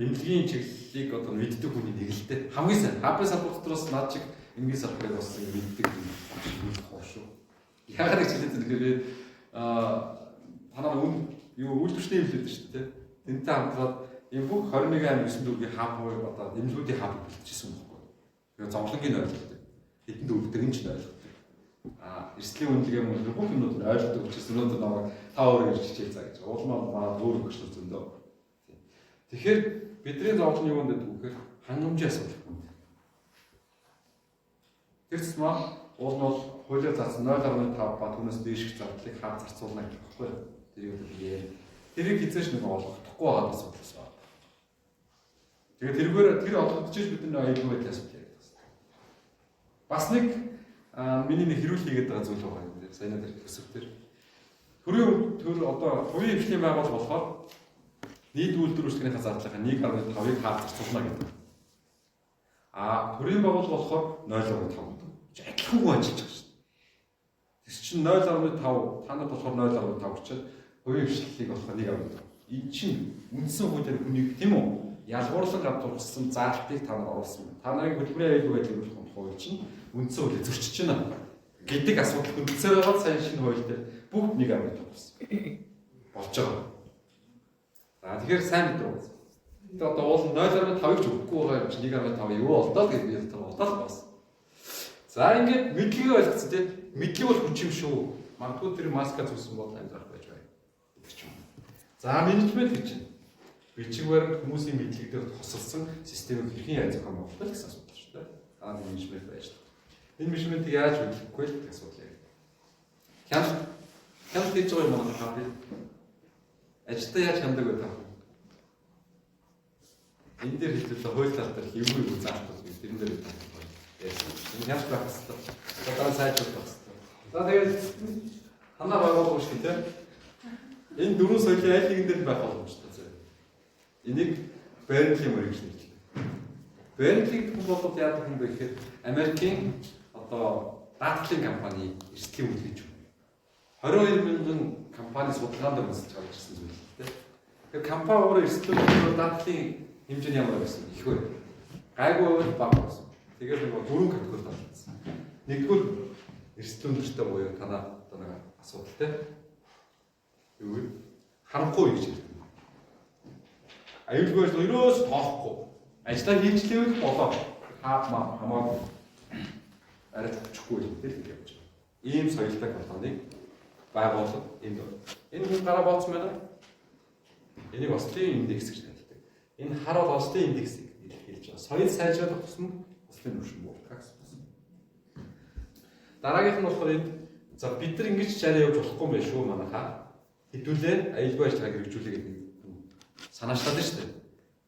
эмнэлгийн чиглэлийг одоо мэддэг хүний нэг л дээ. Хамгийн сайн. Хабын салбар дотроос над чиг эмнэлгийн салбарыг бас мэддэг юм хоо шүү. Яагаад гэж хэлээд тэгэхээр би танаа үн юу үйлдвэрчний хэл гэдэг шүү дээ. Тэнтэй хамтраад энэ бүх 21 аймаг 9 дүүргийн хаб одоо эмнэлгүүдийн хабыг бэлтжижсэн байхгүй. Тэгээ зовлонгийн ойлголт. Хэдэн дүүрдэг нь ч ойлгодог. Эрсдлийн үнэлгээ мөн бүх юмнууд нь ойлгодог учраас өнөөдөр намайг та өөрөө ирж хичээл заа гэж. Уулмаа манай өөр өгч зөндөө. Тэгэхээр бидний зовлон юу гэдэг вэ гэхээр хангамжийн асуудал хүнд. Тэр тусмаа уул нь бол хуулиар заасан 0.5 ба түүнээс дээших зардлыг хаа зарцуулна гэх байхгүй юу? Тэрийг одоо би яа. Тэрийг хизээш нэг олгохдохгүй байгаа асуудал байна. Тэгээд тэргээр тэр олгогдож бид нар аюулгүй байдлын асуудал яриад байна. Бас нэг миний нэг хэрүүл хийгээд байгаа зүйл байгаа юм дээр. Саяна дээр төсөв дээр. Төрийн төр одоо хувийн хвшлийн байгууллага болохоор нийт үйлдвэр үйлчлэгнийхээ зардлынхаа 1.5-ыг хаа зарцуулна гэдэг. Төрийн байгууллага болохоор 0.5 гэдэг. Адилхангүй ажиллаж байгаа шүү дээ. Тэр чинь 0.5 та нарт болохоор 0.5 гэчихэд хувийн хвшлийг болохоор 1.5. Энэ чинь үндсэн хуулиар хүнийг тийм үү? Ялгуурлан гадуурхсан заалтыг та нар оруулсан байна. Та нарын хөдөлмөрийн аюулгүй байдлыг эрүүлэх хууль чинь үндсэн хуулийг зөрчиж байна. Гэдэг асуудал хөдөлсөөр байгаа сая шинэ хууль дээр бүгд 1.5 болсон. Болж байгаа. За тэгэхээр сайн мэдээ байна. Тэгээ одоо уул 0.5-ыг ч өгөхгүй байгаа юм чи 1.5 юу болдоо гэж би одоо бодоод бас. За ингээд мэдлэгээ ойлгоцсон тийм мэдлэг бол хүч юм шүү. Магадгүй тэр маска зүсэн бол амьдрах байж байна гэдэг ч юм. За менежмент гэж байна. Бичиг баримт хүмүүсийн мэдлэг дээр тосолсон системийг хэрхэн яаж зохион байгуулах вэ гэсэн асуудал шүү дээ. За менежмент байж байна. Энэ менежментийг яаж хөдөлгөх вэ гэдэг асуудал яг. Хяналт хийж байгаа юм байна та би. Ажилдаа яаж хяндаг вэ та? Энэ дээр хэлбэл хууль тал дээр эвгүй юу заалтал би тэрэн дээр ярьсан. Энэ хяналт байх хэрэгтэй. За дараа сайжруулах байх хэрэгтэй. За тэгээд ханаа байгуулах шүү дээ. Энэ дөрвөн соёлын аль нэгэн дээр байх боломжтой зөө. Энийг Бернлийн мөр гэж нэрлэдэг. Бернлийн хүн бол яадаг юм бэ гэхээр Америкийн одоо даатгалын компани эрсдлийн үйл гэж 22 мянган компани судалгаан дээр үндэслэж гарч ирсэн зүйл л дээ. Тэгэхээр компани өөрөө эрсдэл болохоор даатгалын хэмжээ нь ямар байсан их вэ? Гайгүй байвал бага байсан. Тэгээд нөгөө дөрвөн категорид алдсан. Нэгдүгээр эрсдэл өндөртэй буюу танаа одоо нэг асуудал те. Юу вэ? Харанхуй гэж хэлдэг. Аюулгүй ажил ерөөс тоохгүй. Ажлаа хийжлээвэл болоо. Хаа маа хамаагүй. Арай хүчгүй л гэж явж байгаа. Ийм соёлтой компаниг байгууллага энд. Энэ хүн гараа бооцсон байна. Энийг Ослын индекс гэж нэрлэдэг. Энэ хар бол Ослын индексийг илэрхийлж байгаа. Соёл сайжрах тусам Ослын түвшин буух гэсэн. Дараагийнх нь болохоор энд за бид нар ингэж чараа явж болохгүй юм байна шүү манайхаа. Хэдүүлээ аюулгүй ажиллагааг хэрэгжүүлээ гэдэг санаачлаад нь шүү дээ.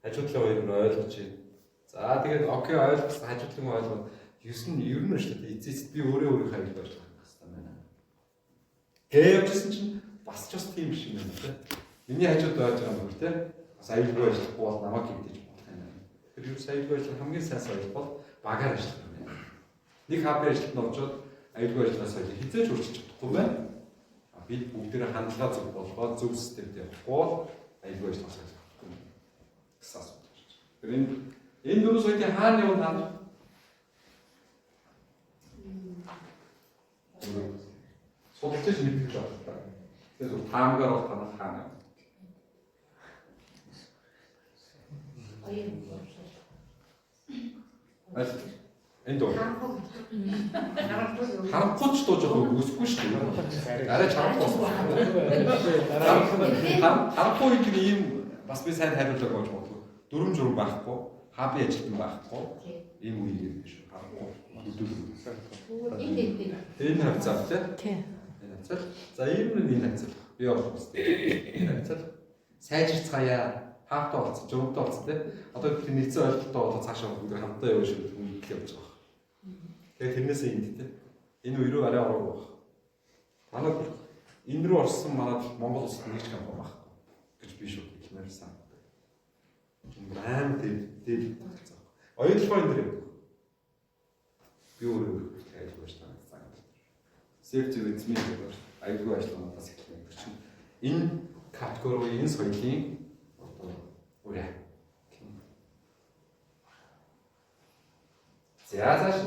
Хажуудлын хоёр нь ойлгож байна. За тэгээд окей ойлгосон хажуудлын ойлгоод 9 нь ер нь шүү дээ. Эцэст би өөрөө өөрийнхөө аюулгүй ажиллагаа хийх хэрэгтэй байна. Гээ явжсэн чинь бас ч бас тийм биш юм байна те. Миний хажууд байж байгаа нөхөр те. Бас аюулгүй ажиллахгүй бол намайг гэмтэж болох юм байна. Тэгэхээр юу аюулгүй ажиллах хамгийн сайн соёл бол багаар ажиллах юм байна. Нэг хабын ажилд нь оржод аюулгүй ажиллагаа соёлыг хизээж өөрчилж чадахгүй байна. Бид бүгдээрээ хандлага зөв болгоод зөв системд явахгүй бол аюулгүй ажиллагаа соёл чадахгүй гэсэн асуудал байна. Тэгэхээр энэ дөрвөн соёлын хаана явна та нар? Судалж мэдэх байх та. Тэгэхээр зөв таамгаар бол танах хаана явна. Аль энд дуу. Харанхуй ч дуу жоох өсөхгүй шүү дээ. Арай чарахгүй болсон. Харанхуй гэдэг нь ийм бас би сайн хариулаагүй болж магадгүй. Дүрм журм байхгүй, хабын ажилтан байхгүй ийм үе юм биш. Харанхуй хөдөлгөөн. Энэ хавцаа тий. Энэ хавцаа. За ийм нь энэ хавцаа. Би болох юм. Энэ хавцаа. Сайжирцгаая. Хаавтай болсон, журмтай болсон тий. Одоо бид нэгдсэн ойлголттой болоо цаашаа бүгд хамтдаа явна шүү дээ. Хүн явж байгаа. Тэгээд тэрнээсээ энд тий. Энэ үе рүү арай ороогүй байх. Манай энэ рүү орсон манад Монгол улсад нэг ч компани байхгүй гэж би шууд хэлмээр санагдав. Аим дэв болсон. Оюутлогоо энэ дэр явдаг. Би өөрөө аюулгүй ажиллагаа зан. Safety with me гэдэг аюулгүй ажиллагаа надаас эхэлнэ гэдэг чинь энэ категори энэ соёлын одоо үрээ. За цааш.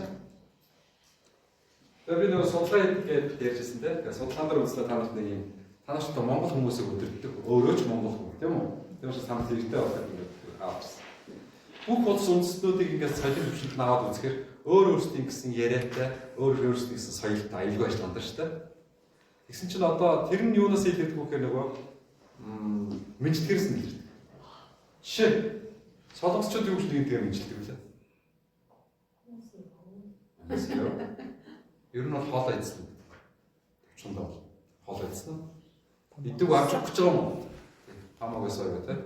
Тэгээ би нөгөө судалгаа хийдэг гэж ярьжсэн те. Тэгээ судалгаан дээр үзлээ та нарт нэг юм та нар ч одоо монгол хүмүүсийг өдөртдөг. Өөрөө ч монгол хүн тийм үү? Тийм учраас та нарт хэрэгтэй болох юм авчихсан. Бүх улс үндэстнүүдийг ингээд соёлын төвшөнд наваад үзэхээр өөр өөрсдийн гэсэн яриатай, өөр өөрсдийн гэсэн соёлтой аюулгүй ажиллагаанд шүү дээ. Тэгсэн чинь одоо тэр нь юунаас илэрдэг вэ гэхээр нөгөө мэдлэгээс нь илэрдэг. Жишээ солонгосчууд юу гэж нэгэнтэйг мэдлдэг вэ? Ер нь бол хоолой эзэн. Төвчөндөө бол хоолой эзэн. Идэг авч өгөх гэж байгаа юм уу? Хамаагүй сая те.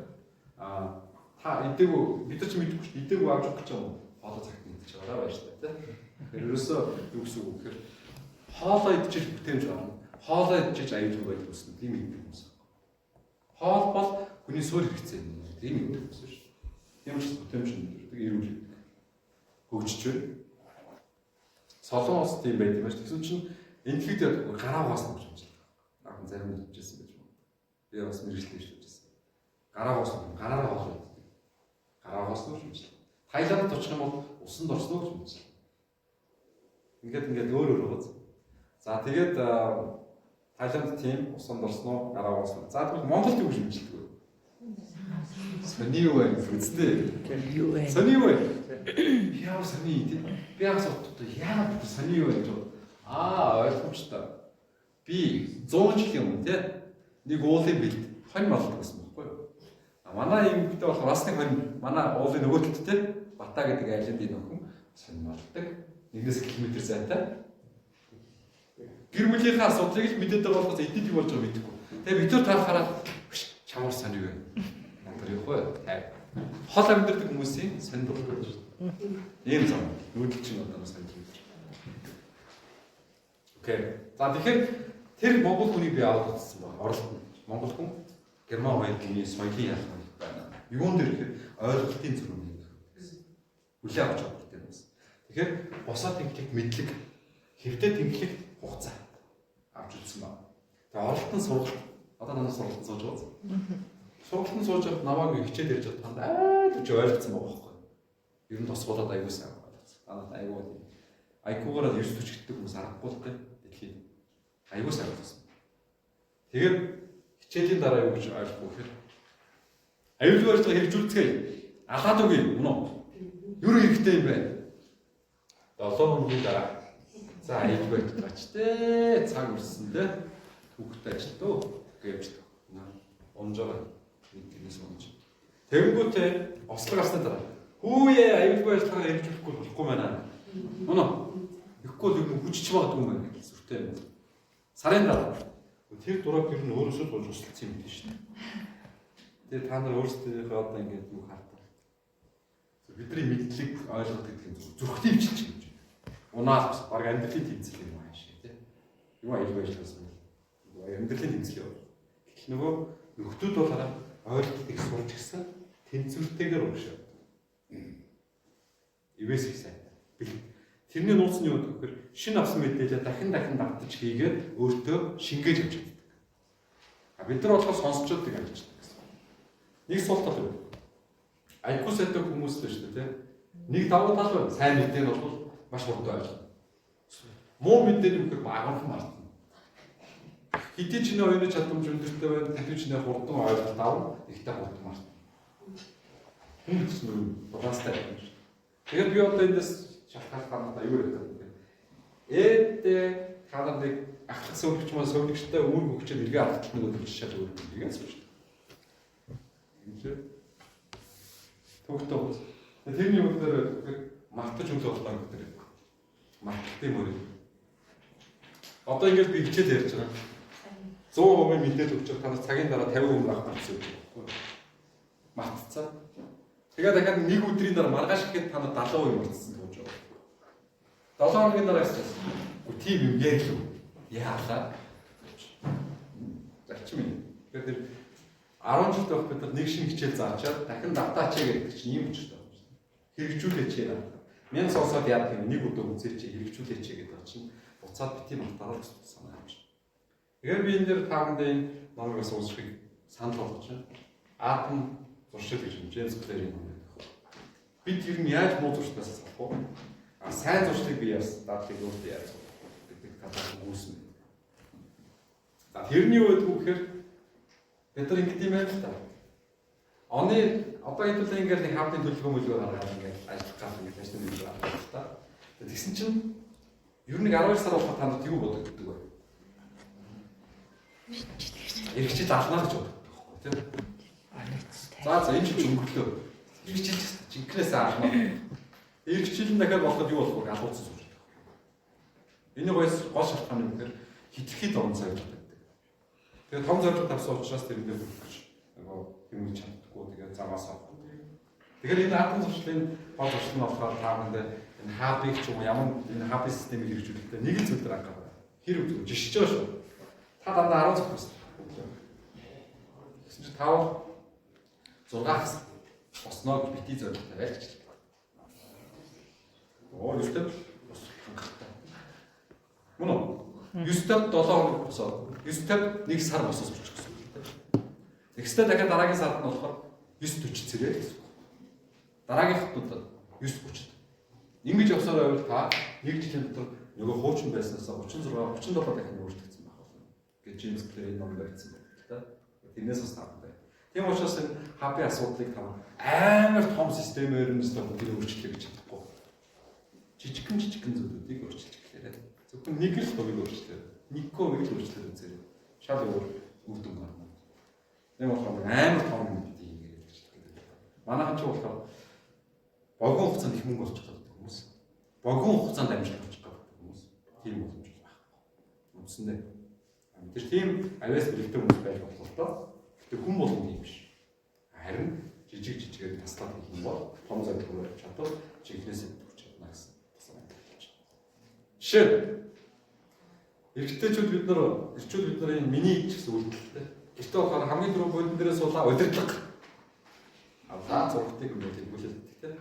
Аа та идэг бид нар ч мэдэхгүй шүү дээ. Идэг авч өгөх гэж байгаа юм уу? Хоолой цагт идэж байгаа байж та те. Тэгэхээр ерөөсөө юу гэсэн үг вэ гэхээр хоолой идчихэж бүтээмж авна. Хоолой идчихэж аюулгүй байдал үүснэ. Тийм идэх хүмүүс. Хоол бол хүний суурь хэрэгцээ. Тийм идэх хүмүүс шүү. Тийм учраас бүтээмж өндөрдөг, эрүүл байдаг. Хөгжиж байна. Солон улс тийм байд юм байна. Тэгсэн чинь энэлхийд гараа угаасан гэж байна. Наахан зарим нэгжсэн байж магадгүй. Би бас мэрэгчлээ шүүжсэн. Гараа угаасан, гараараа хоол иддэг. Гараа угаасан гэж байна. Таиландд очих юм бол усанд орсон уу гэж байна. Ингээд өөр өөр байгаа. За тэгээд Таиланд тийм усанд орсон уу, гараа уусан. За тэгвэл Монголд юу гэж мэдлдэг вэ? Сони юу вэ үсттэй. Юу вэ? Сони юу вэ? Би ямар сони тий. Би яг асуудаг яагаад сони юу вэ гэж. Аа ойлгомжтой. Би 100 жилийн өмнө тий нэг уулын бэлд хонь малдаг гэсэн байхгүй юу? А манай эмэгтэй болохоор бас нэг хонь манай уулын нөгөө талд тий Бата гэдэг айлд энэ охин сонь малдаг. 1-ээс км зайтай. Гэр бүлийнхээ асуудлыг л мэдээд байгаа болохоос эдэд юу болж байгааг мэдэхгүй. Тэгээ бид нар таахаараа чамар сонь юу вэ? Тэр юу вэ? Хол амьдардаг хүмүүсийн сонь болох гэж байна. Ийм зам. Нүүдэл чинь одоо сонь юм. Окей. За тэгэхээр тэр монгол хүнийг би аваад үзсэн байна. Оролт нь. Монгол хүн герман хоёр хүний соёлын ялгаа байна. Юун дээр гэхээр ойлголтын зүрх нэг. Хүлээ авч чаддаг юм байна. Тэгэхээр босоо тэнхлэг мэдлэг, хэвдэ тэнхлэг хугацаа авч үзсэн байна. Тэгээ оролт нь сургалт. Одоо надад сургалтанд сууж байгаа. Сургалтанд сууж байхад намайг хичээл ярьж байхад танд айл үгүй ойлгоцсон байгаа байхгүй. Ер нь тосгуулаад аягүй сайн ойлгоцсон. Танад аягүй тийм. IQ-гаараа 9 40 гэдэг хүмүүс аргагүй л дээ дэлхийд. Аягүй сайн ойлгосон. Тэгээд хичээлийн дараа юу гэж ойлгохгүй гэхээр аюулгүй ажиллагаа хэрэгжүүлцгээе. Алаад үгүй мөн үү? Юу хэрэгтэй юм бэ? 7 хоногийн дараа. За аюулгүй ажиллагаач те цаг үрсэн те. Түүхтэй ажилтөө гэж унж байгаа. Нэг тэрнээс унж. Тэгэнгүүтээ ослог авсны дараа хүүе аюулгүй ажиллагаа хэрэгжүүлэхгүй болохгүй байна. Мөн үү? Тэгэхгүй л юм хүчж магадгүй юм байна гэж сүртэй юм. Сарын дараа тэр дураг ер нь өөрөөсөө л болж усалцсан юм биш үү? Тэгээ та нар өөрсдийнхөө одоо ингээд юу хартаа. Бидний мэдлэг ойлголт гэдэг нь зүрхний өвчлөж гэж. Унаал бас баг амьдралын тэмцэл юм ааш тий. Юу аюулгүй ажиллагаас юм. Амьдралын тэмцэл юм. Гэтэл нөгөө нөхдүүд бол хараа ойлголтыг сурч гисэн тэнцвэртэйгээр уншаа. Ивэс их сайн. Тэрний нууц нь юу гэхээр шинэ авсан мэдээлэлээ дахин дахин давтаж хийгээд өөртөө шингээж авч чаддаг. А бид нар болохоор сонсчод тэг ажилладаг гэсэн. Нэг сул тал юу? IQ сайтай хүмүүс л шүү дээ, тийм. Нэг давуу тал байна. Сайн мэдээ нь бол маш хурдан ойлгоно. Муу мэдээ нь юу гэхээр агуулхан мартна. Хэдий ч нэ оюуны чадамж өндөртэй байна, хэдий ч нэ хурдан ойлголт авна, ихтэй хурдан мартна. Хүн гэсэн нь баланстай байх юм шүү. Тэгэхээр би одоо эндээс шалтгаалах надад юу ярих гэдэг вэ? Ээдээ та нар нэг ахлах сövлөгч маань сövлөгчтэй үүрэг өгчөөд эргээ алдтал нөгөө төвчшаад үүрэг эргээ сууж. Юм төгтөө хүмүүс. Тэрний юм дээр мартаж үлээ боллоо гэдэг. Марталтын мөрийг. Одоо ингээд би хичээл ярьж байгаа. 100% мэдээлэл өгч байгаа. Та нар цагийн дараа 50% авах гэсэн үг байхгүй юу? Мартцсан. Тэгээ дахиад нэг өдрийн дараа маргааш ихэд та нар 70% мартсан тууж байгаа. 7 хоногийн дараа гэсэн. Үгүй тийм юм ярьлаа. Яалаа. Зарчим юм. Тэгэхээр тэр 10 жилд байх бид нар нэг шинэ хичээл заачаад дахин давтаач гэдэг чинь ийм учиртай байна шүү дээ. Хэрэгжүүлээч яа. Мянга сонсоод яадаг юм нэг удаа үзээч хэрэгжүүлээч гэдэг чинь буцаад бити мартаараа л санаа юм шиг. Тэгэхээр би энэ дээр та бүхэндээ энэ номыг бас уншихыг санал болгож байна. Атом зуршил гэж юм Джеймс Клэрийн ном байдаг. Бид ер нь яаж муу зуршлаас салах вэ? А сайн зуршлыг би яаж дадлыг өөртөө яаж сурах гэдэг талаар үүсэн байна. За тэрний юу гэдэг вэ гэхээр бид нар ингэдэм байх л та. Оны одоо хэдүүлээ ингээд нэг хамтын төлөвлөгөө мөлгөө гаргаад ингээд ажиллах гал ингээд ажлын төлөвлөгөө гаргаад л та. Тэгсэн чинь ер нь 12 сар болоход та нарт юу бодогддог вэ? Ирэх жил алнаа гэж боддог байхгүй тийм. За за энэ чинь өнгөрлөө. Ирэх жил жинкнээс алнаа. Ирэх жил нь дахиад болоход юу болох вэ? Алууцсан сууж байгаа. Энэ гол шалтгаан нь гэхээр хитрхи том зорилго байдаг. Тэгээ том зорилго тавьсан учраас тэр дээр хүрэх гэж нөгөө хэмнэж чаддаггүй. Тэгээ замаас авахгүй. Тэгэхээр энэ атом зуршлын гол зуршил нь болохоор та бүхэндээ энэ хабыг ч юм уу ямар энэ хаби системийг хэрэгжүүлэхдээ нэг л зүйл дээр анхаарал. Хэр үзүү жишж байгаа шүү. Та дандаа 10 цаг болсон. Тэгсэн чинь 5 6 босноо гэж бити зорилго тавиад ч. Оо 9-т бос хангалттай. Мөн үү? 9-т 7 хоног босоод 9-т 1 сар босоос болчих гэсэн үг л дээ. Тэгстэй дахиад дараагийн сард нь болохоор 9:40 цэрээ гэсэн үг. Дараагийнх удаад 9:30. Ингэж явсаар байвал та нэг жилийн дотор Нөгөө хуучин байснаас 36 37 дахин өөрчлөгдсөн байх болно гэж Джеймс Клэр энэ номд бичсэн байдаг л да. Тэрнээс бас таамтай. Тийм учраас энэ хабын асуудлыг та амар том системээр нь өстө тэр өөрчлөлөө гэж чадахгүй. Жижигхэн жижигхэн зүйлүүдийг өөрчилж эхлээрэй. Зөвхөн нэг л хувийг өөрчлөөр. Нэггүй хувийг л өөрчлөлөө үзээрэй. Шал өөр үр дүн гарна. Тийм болохоор амар том юм бид хийгээд гэж хэлдэг. Манайхан ч болохоор богино хугацаанд их мөнгө олж чаддаг хүмүүс. Богино хугацаанд амжилт олж чаддаг хүмүүс. Тийм боломж байхгүй. Үндсэндээ. Тэр тийм авиас бэлэгтэй хүмүүс байж болох л доо. Гэтэ хүн болгон тийм биш. Харин жижиг жижигээр таслаад хийх юм бол том зорилгоор явж чадвал жинхнээсээ төрч чадна гэсэн тасаа байна. Жишээ эрэгтэйчүүд бид нар эрчүүд бид нар энэ миний ч гэсэн үйлдэлтэй. Гэртээ болохоор хамгийн түрүү бодон дээрээ суулаа удирдлага. А та зургтыг юм дэлгүүлээд тийм.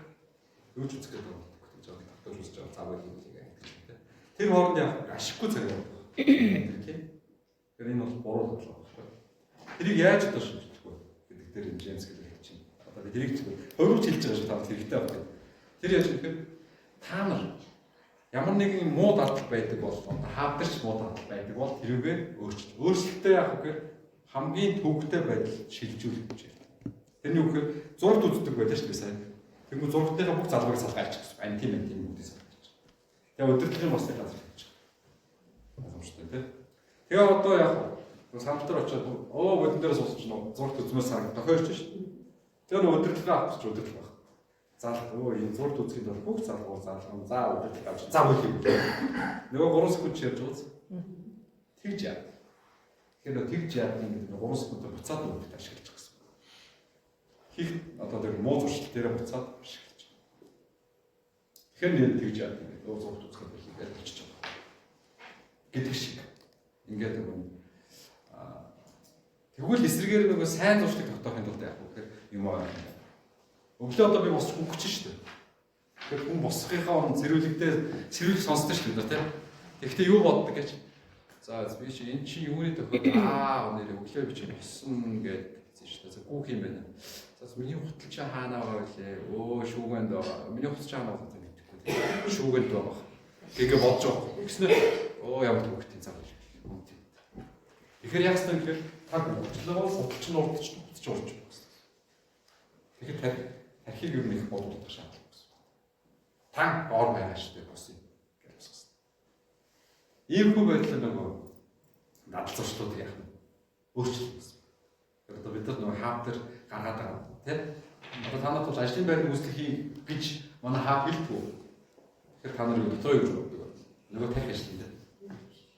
Юу ч үзэх гэдэг юм гэж байгаа. Тогтоож үзэж байгаа цаа байл юм гэдэг юм тийм. Тэр хооронд яг ашиггүй цаг явдаг. Тийм. Тэгэхээр энэ бол буруу бодлого байхгүй. Тэрийг яаж одоо шийдэх вэ гэдэг дээр энэ Джеймс гэдэг хэлж байна. Одоо би тэрийг хөрвж хэлж байгаа шүү, та хэрэгтэй байх гэдэг. Тэр яаж гэхээр та нар ямар нэгэн муу дардал байдаг бол одоо хаавдарч муу дардал байдаг бол тэрүүгээ өөрчилж. Өөрчлөлтөө яах вэ гэхээр хамгийн төвөгтэй байдал шилжүүлэх гэж байна. Тэрний үг гэхээр зурагт үздэг байлаа шүү дээ сайн. Тэнгүү зурагтынхаа бүх залбарыг салгаач гэсэн. Ань тийм ань тийм бүгдийг салгаач. Тэгээ удирдлагын босны газар хийж байгаа. Боломжтой тийм. Тэгээ одоо яг сандал дээр очиод оо бодон дээр суусан чинь зурагт үзмээр санаг тохиорч шүү дээ. Тэгээ нөө удирдлага авах чи удирдлага байх. Зал өө энэ зурагт үзэхэд бол бүх залгуур залган за удирдлага авч за үл юм. Нөгөө 3 секунд чи ярьж байгаа. Тэгж яа. Тэгэхээр нөө тэгж яа гэдэг нь 3 секунд буцаад өгөхөд ашиглаж байгаа гэсэн. Хийх одоо тэр муу зуршил дээрээ буцаад ашиглаж. Тэгэхээр нэр тэгж яа гэдэг өө зурагт үзэхэд бол хийгээд болчихж байгаа. Гэдэг шиг. Ингээд нөгөө тэгвэл эсрэгээр нөгөө сайн зуршлыг тогтоохын тулд яах вэ гэхээр юм аа. Өглөө одоо би босч хөнгөч шүү дээ. Тэгэхээр хүн босхийнхаа өмнө сэрүүлэгдээ сэрүүлэг сонсдог шүү дээ тийм. Тэгэхдээ юу боддог гэж. За би чи эн чи юуны тохиод аа нэр өглөө би чи босон гэд хэлсэн шүү дээ. За гүүх юм байна. За миний хутал чи хаана байгаа вэ? Өө шүүгэнд байгаа. Миний хутал чи хаана байгаа мэдэхгүй тийм. Шүүгэнд байгаа. Тэгээ бодож байгаа. Тэгснэ өө ямар төвхтийн цаг бол. Тэгэхээр яг хэвээр гэхээр та гучлаа хуталч нь урдч хуталч урдч гэсэн. Тэгэхээр тархийг ер нь их бодуулах шаардлага гэсэн. Та доор байгаа шүү дээ бос юм гэж босгосон. Иймэрхүү байдлаар нөгөө дадал зуршлуудыг яах нь өөрчлөх гэсэн. Тэгэхээр одоо бид нар нөгөө хаав дээр гаргаад байгаа тийм. Одоо та нарт бол ажлын байрны үүсгэл хий гэж манай хаав хэлдэг. Тэгэхээр та нар юу дотроо юу гэж боддог вэ? Нөгөө тарих ажил тийм.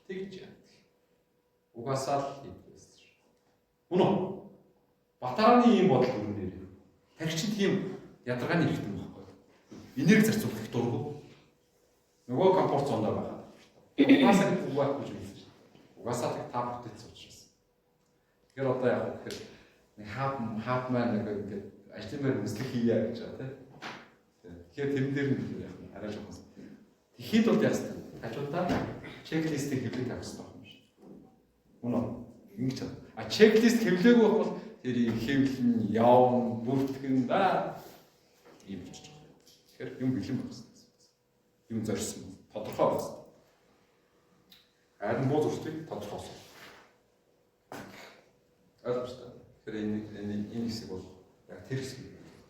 Тэгж яа. Угаасаа л хийдэг байсан шүү. Үнэ үү? Батараны ийм бодол өрнөр. Тархи чинь тийм ядаргааны хэрэгтэй байхгүй. Энерги зарцуулах их дургу. Нөгөө комфорт зондоо байгаа. Угаасаа үг байхгүй гэж хэлсэн шүү. Угаасаа л та бүтээсэн учраас. Тэгэхээр одоо яг гэхээр нэг хаав маань нэг ингээд ажлын байр мэслэг хийя гэж байгаа тийм. Тэгэхээр тэрэн дээр нь бид яг арай жоохон. Тэгэхэд бол яах вэ? Хажуудаа чеклистийг хэвлэг тавих хэрэгтэй юм шиг. Үнэ үү? Ингэж чад. А чеклист хэвлээгүй байх бол тэр хэвлэн явна, бүртгэн да ийм болчих жоох. Тэгэхээр юм бэлэн байх хэрэгтэй. Юм зорьсон, тодорхой байх хэрэгтэй. Харин муу зуршлыг тодорхойлсон. Ойлгомжтой. Тэгэхээр энэ хэсэг бол яг тэр хэсэг.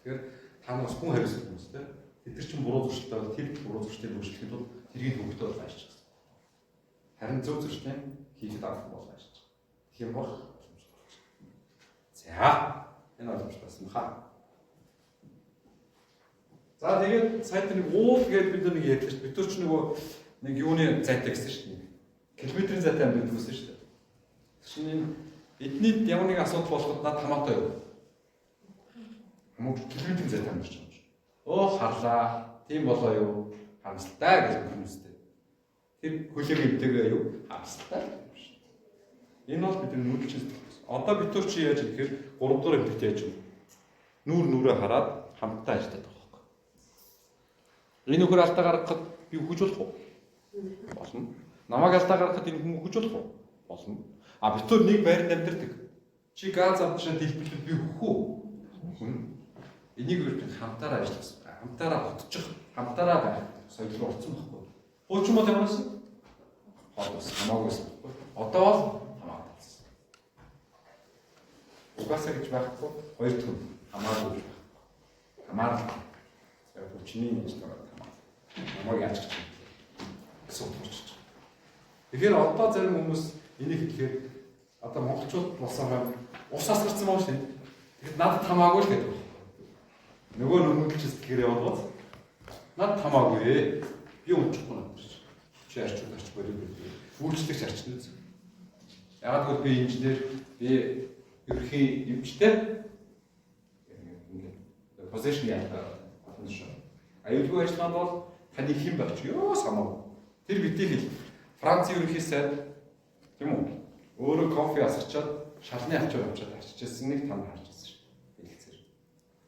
Тэгэхээр та нар бас хүн хариуцдаг хүмүүс те. Тэд нар чинь буруу зуршилтай бол тэр буруу зуршлыг өөрчлөхэд бол тэргийн төвөгтэй бол аашчих. Харин зөв зуршлыг хийхэд арга бол аашчих. Тэгэх юм бол боломжтой болчих. За энэ боломжтой байсан баха. За тэгээд сайн нэг уул гээд бид нэг ярьлаа шүү. Бид нар ч нөгөө нэг юуны зайтай гэсэн шүү дээ. Километрийн зайтай амьд гэсэн шүү дээ. Тэр чинь энэ эдний ямар нэгэн асуудал болоход над хамаатай юу? Хамаагүй километрийн зайтай амьдарч байгаа юм шиг. Өө харлаа. Тийм болоо юу? Харамсалтай гэж хүмүүстэй. Тэр хөлөг эвтэйгээ юу? Харамсалтай юм шиг. Энэ бол бидний нүүдэлчин сэтгэл. Одоо бид нар чи яаж гэхээр 3 дугаар эмэгтэй яаж вэ? Нүүр нүрээ хараад хамтдаа ажилладаг байгаа байхгүй. Энэ нөхөр алдаа гаргахад би үхэж болох уу? Болно. Намайг алдаа гаргахад энэ хүн үхэж болох уу? Болно. А бид нар нэг байранд амьдардаг. Чи газ авчраа дэлбэлвэл би үхэх үү? Хүн. Энийг ер нь хамтаараа ажиллах, хамтаараа хотчих, хамтаараа байх соёл руу орсон байхгүй. Хуучин бол ямар байсан? Хол ус хамаагүй байсан байхгүй. Одоо бол хамаатай болсон. Угаасаа гэж байхгүй. Хоёр дахь нь хамаагүй гэж байхгүй. Хамаарал. Яг хүчний нэгж байгаа хамаарал. Намайг яаж гэж юм гэсэн утга учирч. Тэгэхээр одоо зарим хүмүүс энийг хэлэхээр одоо монголчууд болсон юм ус асгарсан байгаа шүү дээ. Тэгэхэд надад хамаагүй л гэдэг. Нөгөө нүмэглэж сэтгэхээр яваад надад хамаагүй ээ. Би унчихгүй надад чи. Чи арчууд арч болов гэдэг. Үйлчлэгч арчна үз. Ягаад гэвэл би инженер, би ерөнхий эмчтэй ингээд position яагаад олон шүү. Аюулгүй ажиллагаанд бол таны хэн байх чи ёо самаагүй. Тэр битгий хэл. Францын ерөнхий сайд тийм үү? Өөрөө кофе асарчаад шалны ачаар авчаад арчижсэн нэг танд харж байсан шүү. Хэлэлцээр.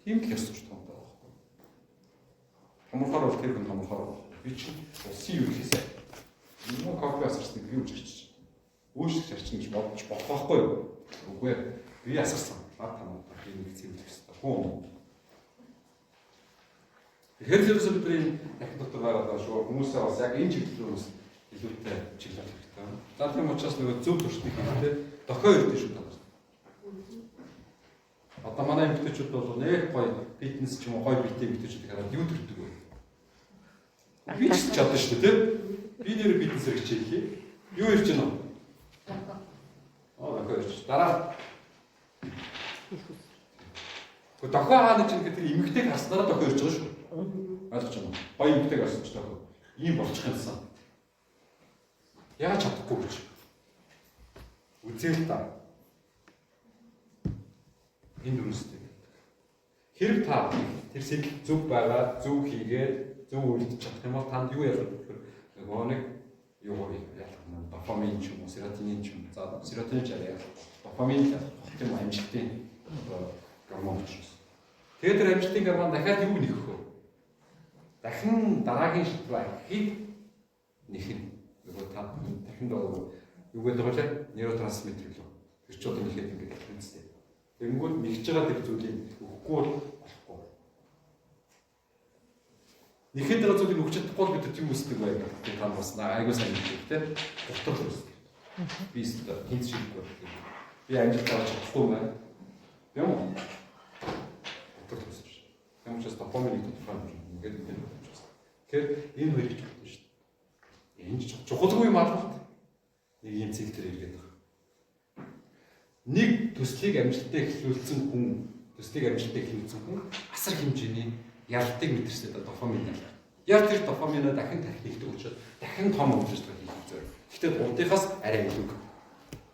Тийм л ёс зүйч томтой байхгүй. Томорхоор бол тэр хүн томорхоор бол. Би чинь улсын ерөнхий сайд. Энэ кофе асарсныг би үжирч. Өөрчлөж арчна гэж бодож болох байхгүй юу? Үгүй ээ. Би асарсан. Над хамаатай би нэг зэвлэх ёстой. Хүн. Тэгэхээр л ерөөсөө бидний дахин дотор байгаа шүү. Хүмүүсээ бас яг энэ чиглэл рүү бас илүүтэй чиглэл хэрэгтэй. За тийм учраас нөгөө зөв туршдыг хийхдээ дохио ирдэ шүү та нар. Одоо манай эмэгтэйчүүд бол нэг гоё фитнес ч юм уу гоё биетэй эмэгтэйчүүдийг хараад юу төрдөг вэ? Би ч чадсан шүү дээ, тийм? Би нэр фитнесээр хичээлээ. Юу ирж байна вэ? Аа, дохио ирж. Дараа Гэхдээ дохио хаана ч юм тэр эмэгтэйг харснараа дохио ирж байгаа шүү. Ойлгож байна уу? Гоё эмэгтэйг харсан ч дохио. Ийм болчих юмсан. Яаж чадахгүй гэж. Үзээл та. Энэ дүнстэй. Хэрэг та тэр сэтэл зөв байгаа, зөв хийгээд, зөв үйлдэж чадах юм бол танд юу ялах вэ гэхээр нөгөө нэг юугаар ялах юм дофамин ч юм уу, серотонин ч юм. За серотонин ч арай ялах. Дофамин л ялах. Тийм үү амжилтын одоо гормон учраас. Тэгээд тэр амжилтын гормон дахиад юу нөхөх вэ? Дахин дараагийн шат руу ахихыг нэхнэ. Нөгөө та дахин доо юу гэдэг вэ? Нейротрансмиттер лөө. Тэр ч одоо нэхэд ингээд хэлэх үстэй. Тэгэнгүүт нэгж байгаа тэр зүйлийг өгөхгүй бол болохгүй. Нэхэд байгаа зүйлийг өгч чадахгүй бол бид нар юу өсдөг вэ гэдэг та бас айгуу сайн мэддэг тийм. Гутрал өсдөг. Би өстө хинт шидэхгүй байна. Би амжилт авч чадахгүй байна. Тийм үү? Гутрал өсөж. Тийм учраас допаминыг тодорхой хэмжээнд ингээд мэдээ болж байна. Тэгэхээр энэ хоёрыг чухал шүү дээ. Энэ чухалгүй юм албат. Нэг юм цэг дээр эргээд байгаа. Нэг төслийг амжилттай эхлүүлсэн хүн, төслийг амжилттай эхлүүлсэн хүн асар хэмжээний ялтыг мэдэрсэн дофамин ялах. Яг тэр дофаминаа дахин тарих нэгдэг учраас дахин том үйл ажиллагаа хийх зориг. Гэхдээ урдынхаас арай илүү.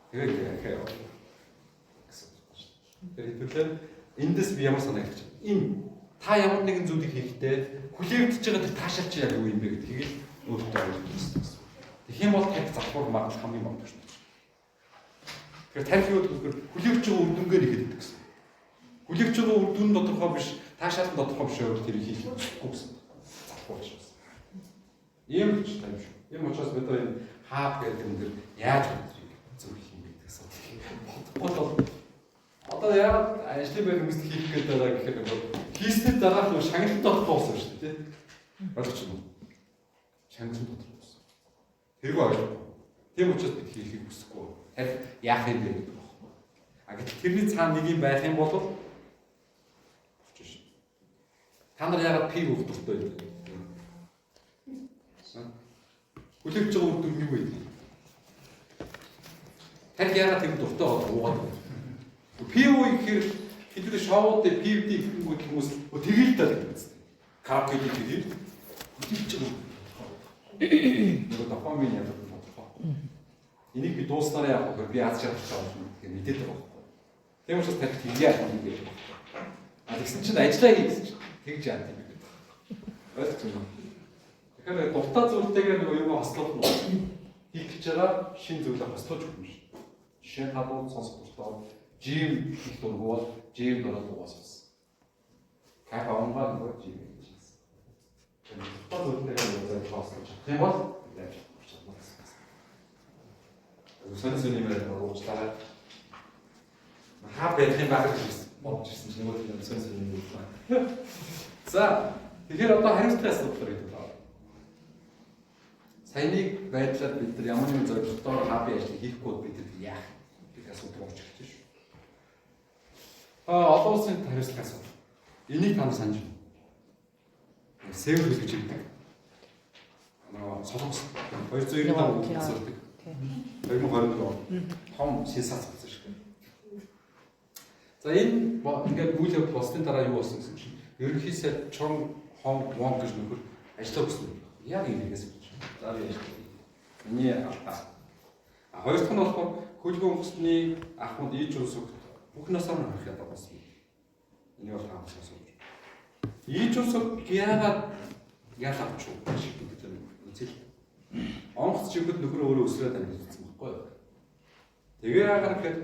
Тэгээд ингээ ахаа яваа гэсэн үг шүү дээ. Тэр хэдүүлээ эндээс би ямар санаа хэлж байна. Энэ та ямар нэгэн зүйлийг хийхдээ хүлээгдэж байгаа тэр таашаал чи яг юу юм бэ гэдгийг л өөртөө ойлгох хэрэгтэй гэсэн. Тэгэх юм бол тарих залхуур магадлал хамгийн бага шүү дээ. Тэгэхээр тарих юу гэхээр хүлээгдэж байгаа үр дүнгээ нэхэд идэг гэсэн. Хүлээгдэж байгаа үр дүн тодорхой биш, таашаал нь тодорхой биш байвал тэрийг хийх ёсгүй гэсэн. Залхуур шүү. Ийм л ч тань шүү. Ийм учраас бид нар энэ хаап гэдэг юм дээр яаж өдрийг зөв хийх юм бэ гэдэг асуудал бодохгүй бол одоо яагаад ажлын байр хүмүүст хийх гээд байгаа гэхээр нөгөө хийсний дараах нөгөө шагналт тодорхой болсон шүү дээ, тийм. Ойлгож байна уу? Шагналт тодорхой болсон. Тэргүй ойлгохгүй. Тийм учраас бид хийхийг хүсэхгүй. Тарих яах юм бэ гэдэг байхгүй. А гэтэл тэрний цаана нэг юм байх юм бол болчих шин. Та нар яагаад пив уух дуртай байдаг? Хүлээгдэж байгаа үр дүн юу вэ? Тарих яагаад тэр дуртай болоод уугаад байна? Пив уу гэхээр хэдүүлээ шоуд дээр пив дий гэхэнгүүт хүмүүс тэгэл даа гэдэг үстэй. Караоке тэгэл хүлээгдэж байгаа нөгөө допамин яадаг тодорхой. Энийг би дууснараа яах вэ гэхээр би аз жаргалтай болно гэдгийг мэдээд байгаа байхгүй. Тийм учраас тарих тэгье яах юм бэ гэдэг байхгүй. А тэгсэн чинь ажиллаа хий гэсэн чинь тэгж яа тийм гэдэг. Ойлгож байна уу? Тэгэхээр дуртай зүйлтэйгээ нөгөө юм хослуулна. Хийх гэж байгаа шин зүйлээ хослуулж өгнө шүү. Жишээ нь та дуу сонсох дуртай бол жим хийх дургу бол жим дураад угаас сонс. Кафе авангаа нөгөө жим хийж байсан. Тэр дуртай зүйлтэйгээ нөгөө зорилгоо хослуулж чадах юм бол амжилт авч чадна гэсэн. Сонь сонь юм яриад уучлаарай. Хаа байх юм байх гэж бодож ирсэн чинь нөгөө тийм сонь сонь юм байна. За тэгэхээр одоо хариуцлагын асуудал гэдэг байна. Саяны байдлаар бид нар ямар нэгэн зорилготойгоор хабын ажлыг хийхгүй бол бид нар яах гэдэг асуудал руу очиж шүү. Аа, олон улсын хариуцлагын асуудал. Энийг та нар санаж байна. Сэвэр гэж хэлдэг. Нөгөө Солонгос 295 асуудаг. 2024 он том сенсац болсон шүү дээ. За, энэ ингээд үйл явдал болсны дараа юу болсон гэсэн чинь ерөнхий сайд Чон Хон Вон гэж нөхөр ажиллаа өгсөн. Яг энэ хэрэгээс болж байна. За, би ажиллаа. Миний алдаа. А хоёр дахь нь болохоор хөлгөн онгоцны ахмад Ий Жунсугт бүх насаар нь хорих ядаа болсон. Энийг бол таамаг сонсож. Ий Жунсуг яагаад ял авч уу гэдэг юм үзэл. Онгоц чигэд нөхөр өөрөө өсрөөд амьдсан байхгүй юу? Тэгээ яагаад гэхээр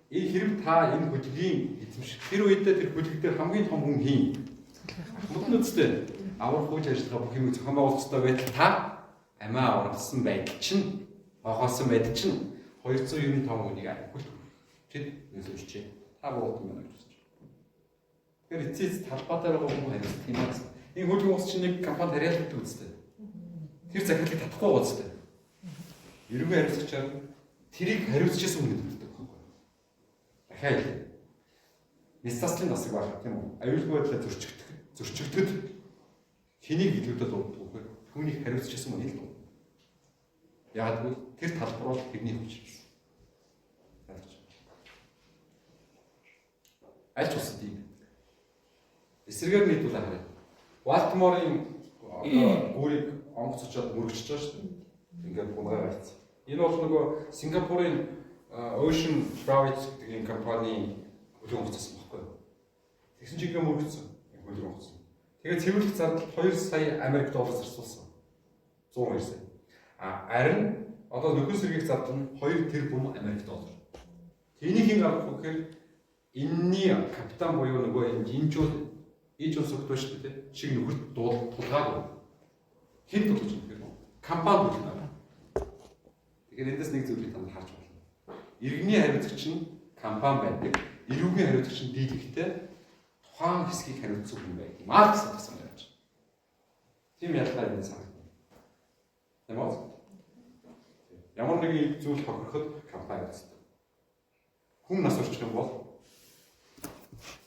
энэ хэрэг та энэ хөдөлгийн эзэмших тэр үедээ тэр хөдөлг дээр хамгийн том хүн хийн. Ахмад нь үстэй. Аврах үйл ажиллагаа бүх юм зохион байгуулах ёстой байтал та амиа авралсан байдал чинь, хохоосон байдал чинь 295 хүнийг авахгүй л тэд нөлөөлжээ. Та буудсан байна гэж үзэж. Тэгэхээр эцсийн эц талбай дээр байгаа хүн хариуцдаг юм аа. Энэ хөлгөн ус чинь нэг компани харьяалдаг үстэй. Тэр захирлыг татахгүй байгаа үстэй. Эрүүгийн хариуцагчаар тэрийг хариуцчихсан хүн гэдэг байхгүй. Дахиад хэлье. Мэс заслын засаг байх, тийм үү? Аюулгүй байдлаа зөрчигдөх. Зөрчигдөд хэнийг илүүдэд дууддаг вэ? Түүнийг хариуцчихсан хүн л дуу. Яг гэвэл тэр талбар бол тэрний хүч байсан. Аль ч улсад ийм. Эсрэгээр нийтүүлээ харъя. Балтиморын одоо гүүрийг онгоц очоод мөргөжж байгаа шүү дээ. Ингээд гунгаа гарцсан. Энэ бол нөгөө Сингапурын Ocean Private гэдэг энэ компани хөлөг онгоцсон байхгүй юу? Тэгсэн чинь ингээ мөргөцсөн. Хөлөг онгоцсон. Тэгээд цэвэрлэх зардал 2 сая Америк доллар зарцуулсан. 102 сая. А харин одоо нөхөн сэргээх зардал нь 2 тэрбум Америк доллар. Тэнийг хэн гаргах вэ гэхээр энэний капитан буюу нөгөө энэ инжүүл иж ус өгдөө шүү дээ. Шиг нөхөрт дуул тулгаагүй. Хэн тулгаж юм гэхээр компани тулгаагүй. Тэгэхээр эндээс нэг зүйлийг танд харж байна. Иргэний хариуцагч нь компани байдаг. Эрүүгийн хариуцагч нь дийлэгтэй тухайн хэсгийг хариуцсан хүн байдаг юм аа гэсэн утгасан юм байна. Тийм ялгаа энэ санагдана. Тийм үү? Ямар нэгэн зүйл тохироход компани хариуцдаг. Хүн нас орчих юм бол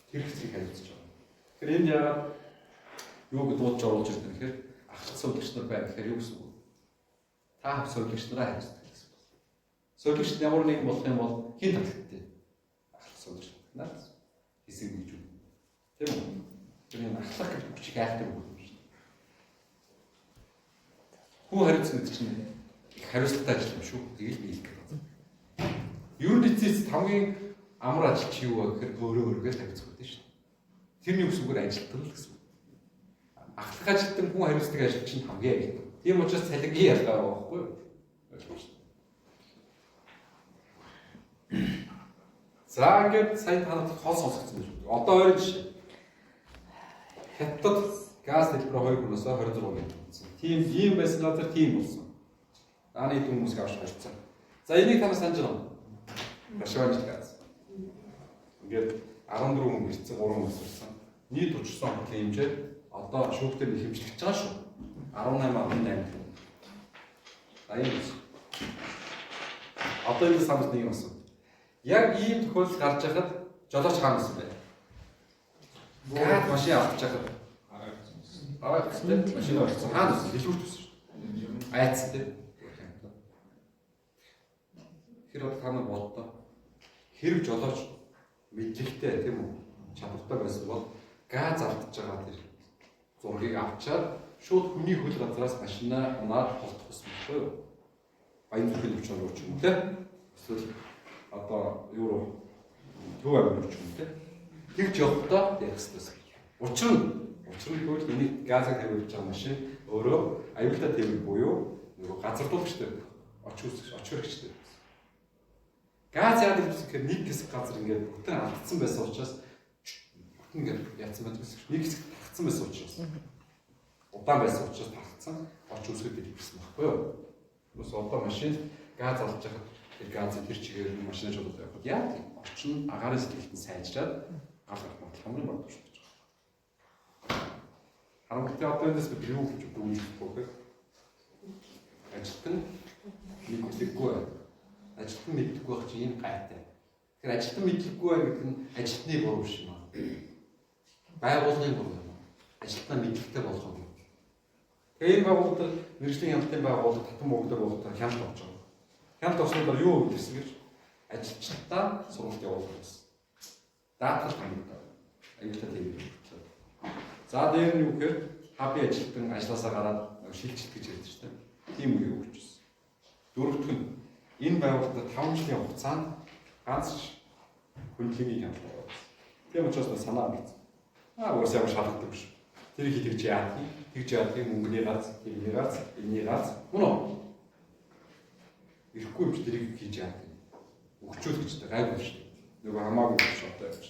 тэр хэсгийг хариуцж байгаа. Тэгэхээр энд яагаад юуг дуудаж оруулж ирдэг гэхээр ахлах сувилагч нар байна гэхээр юу гэсэн үг вэ? Та сувилагч нараа хариуцдаг гэсэн үг. Сувилагч ямар нэгэн болох юм бол хэн татагдтыг? Ахлах сувилагч нар хэсэг гэж үү? Тийм үү? Тэр энэ ахлах гэж хүчийг айхтар үг юм шүү дээ. Хүн хариуцсан гэдэг чинь их хариуцлагатай ажил юм шүү. Тэгэл би хэлэх гэдэг. Ер нь эцэс хамгийн амар ажил чи юу вэ гэхээр өөрөө өөрийгөө хариуцах гэдэг шүү дээ. Тэрний үгээр ажилтан л гэсэн үг. Ахлах ажилтан, хүн хариуцдаг ажил чинь хамгийн ажилтан. Тийм учраас цалингийн ялгаа байгаа байхгүй юу? Ойлгомжтой. За, ингээд сая та нарт хол сонсогдсон байж байна. Одоо ойрын жишээ. Хятад газ дэлбэрээ 2 хүнээс 26 гэнэ. Тийм ийм байсан газар тийм болсон. Дааны хүмүүсийг авч хорцсон. За, энийг та нар санаж байна уу? Рашванч газ. Ингээд 14 хүн бэрцсэн, 3 хүн өсөрсөн. Нийт учирсан хотын хэмжээ одоо шүүхтэр нь хэмжигдэж байгаа шүү. 18.8. За, ийм үс. Одоо энэ самбар нэг юм асуу. Яг ийм тохиолдол гарч яхад жолооч хаана байсан бэ? Газ машин авч яхад аваад тийм машин орсон. Хаана байсан? Дэлгүүрт байсан шүү. Айцсан тийм. Тэр одоо та нар бодлоо. Хэрэг жолооч мэдлэгтэй, тийм үү, чадвартай байсан бол газ алдаж байгаа тэр зургийг авчаад шууд хүний хөл газраас машинаа унаад холдох гэсэн байхгүй юу? Баян зүрхийн төвчнөр руу ч юм уу те. Эсвэл одоо юу руу, Төв аймаг руу ч юм уу те. Тэгж явахдаа яах ёстой. Учир нь гэвэл энийг газыг тавиулж байгаа машин өөрөө аюултай тээвэр буюу нөгөө газардуулагчтай, оч үүсгэж оч хэрэгчтэй байсан. Газ яагаад дэлбэрсэн гэхээр нэг хэсэг газар ингээд бүтэн алдсан байсан учраас, бүтэн ингээд яатсан байдаг гэсэн. Нэг хэсэг тархацсан байсан учраас, удаан байсан учраас тархацсан, оч үүсгэхэд дэлбэрсэн байхгүй юу? Хүмүүс одоо машин газ алж байхад тэр газыг тэр чигээр нь машины жолоод явахад яа тийм орчин агаарын сэтгэлд нь сайжраад гал гарах магадлал хамгийн бага болж байгаа. Харамгтай одоо эндээс бид юу гэж дүгнэж болохгүй гэхээр Ажилтан мэдлэггүй байна. Ажилтан мэдлэггүй байх чинь ийм гайтай. Тэгэхээр ажилтан мэдлэггүй байна гэдэг нь ажилтны буруу биш юм аа. Байгууллагын буруу юм аа. Ажилтнаа мэдлэгтэй болгох юм. Тэгээ энэ байгууллагад мэргэжлийн хяналтын байгууллага татан богдог байгууллага хяналт авч байгаа. Хяналт авснаар юу өгдөрсөн гэж ажилчдаа сургалт явуулах гэсэн. Даатгал хангагдав. Аюултай тийм юм. За дээр нь юу гэхээр хабын ажилтан ажилласаа гараад шилжилт гэж ярьдаг шүү дээ. Тийм үе өгч ирсэн. Дөрөвдөх нь энэ байгууллагад 5 жилийн хугацаанд ганц хөндлөнгийн хяналт явуулсан. Тийм учраас санаа нэгдсэн. Аа уус ямар шалгадаг биш. Тэр их тэгж яах юм? Тэгж яах юм? Мөнгөний гац, тэрний гац, энэний гац. Мөн үү? Ирэхгүй юм чи тэрийг хийж яах юм? Өгчөөл гэж тэ гайгүй шүү дээ. Нөгөө хамаагүй биш одоо явж.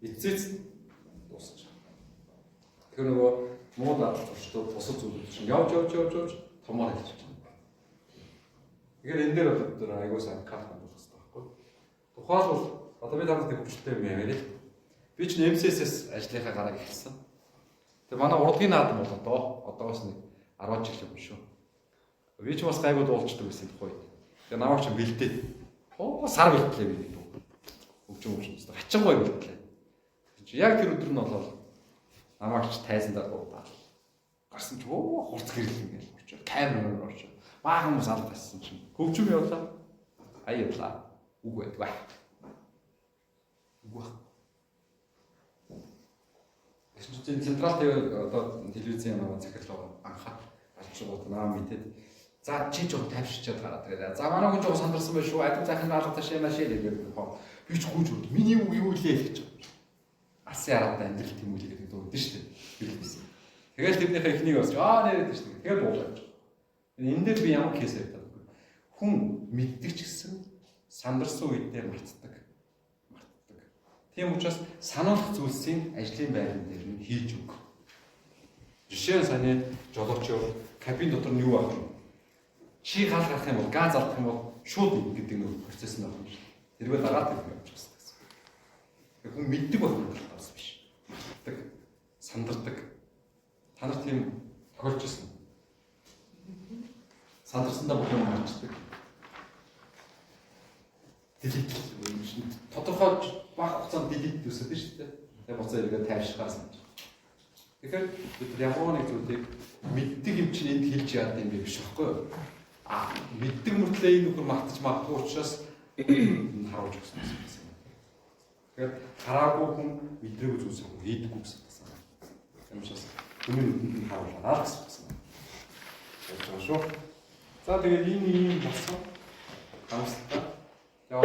Эцэц дуусчих. Тэгэхээр нөгөө муу дадал туршдууд бусад зүйлүүд чинь явж явж явж явж томоор хэлчих. Тэгэхээр энэ дээр бол бид айгуу сайн кат хандуулах хэрэгтэй байхгүй. Тухайлбал одоо би танад нэг хөвчлөлтэй юм яриа. Би чинь MCS-с ажлынхаа гарааг эхэлсэн. Тэгээ манай урлагийн наадам бол одоогоос нэг 10 жил өмнө шүү. Би ч бас гайгүй дуулчдаг байсан тухай. Тэгээ намайг чинь бэлдээд. Оо сар бэлтлээ би нэг дуу. Хөгжим хөгжим. Хачингой бэлтлээ. Чи яг тэр өдөр нь болоод намайг ч тайзан дээр дуудаад гарсан чи оо хурц гэрэл ингээл очоод камер мөр очоод баахан хүмүүс алга тассан чинь хөгжим явлаа. Ая явлаа. Үг байдгаа. Үг баг. Тэгсэн чинь Централ ТV одоо телевизийн юм захирал байгаа анхаад алчууд наа мэдээд за чи жоо тайвшичаад гараад ирээ. За манай хүн жоо сандарсан байх шүү. Адим захин алга ташаа машаа гэдэг. Би ч гүйж өд. Миний үг юу лээ гэж байгаа. Алсын хараатай амьдрал тэмүүлээ гэдэг дуу өгдөн шүү дээ. Би л байсан. Тэгэл тэрнийхээ эхнийг бас аа нэрээд шүү дээ. Тэгэл буугаад. Энэ дээр би ямар кейс ярьдаг вэ? Хүн мэддэг ч гэсэн сандарсан үедээ мартдаг. Мартдаг. Тийм учраас сануулах зүйлсийг ажлын байран дээр нь хийж өг. Жишээ нь саяны жолооч юу кабин дотор нь юу авах юм? Чи гал гарах юм бол газ алдах юм бол шууд гэдэг нэг процесс нь байна шүү дээ. Тэрвээ дагаад тэр явж байгаа гэсэн. Хүн мэддэг байх нь бас биш. Мартдаг, сандардаг. Та нар тийм тохиолж ирсэн. Сандарсандаа бүх юм марчдаг. Delete юм шин тодорхой бага хугацаанд delete үүсдэг шүү дээ. Тэгээ буцаа эргээд тайвшрахаар санаж. Тэгэхээр бид нар ямар нэг зүйлийг мэддэг юм чинь энд хэлж яад юм бэ биш байхгүй юу? А мэддэг мөртлөө энэ нөхөр мартаж магадгүй учраас харуулж өгсөн гэсэн юм. Тэгэхээр хараагүй хүн мэдрээгүй зүйлс хийдэггүй гэсэн юм. Тийм учраас хүний нүдэнд нь харуулаад гэсэн юм. Болж байгаа шүү. За тэгээд энэ ийм болсон. Харамсалтай. Тэгээ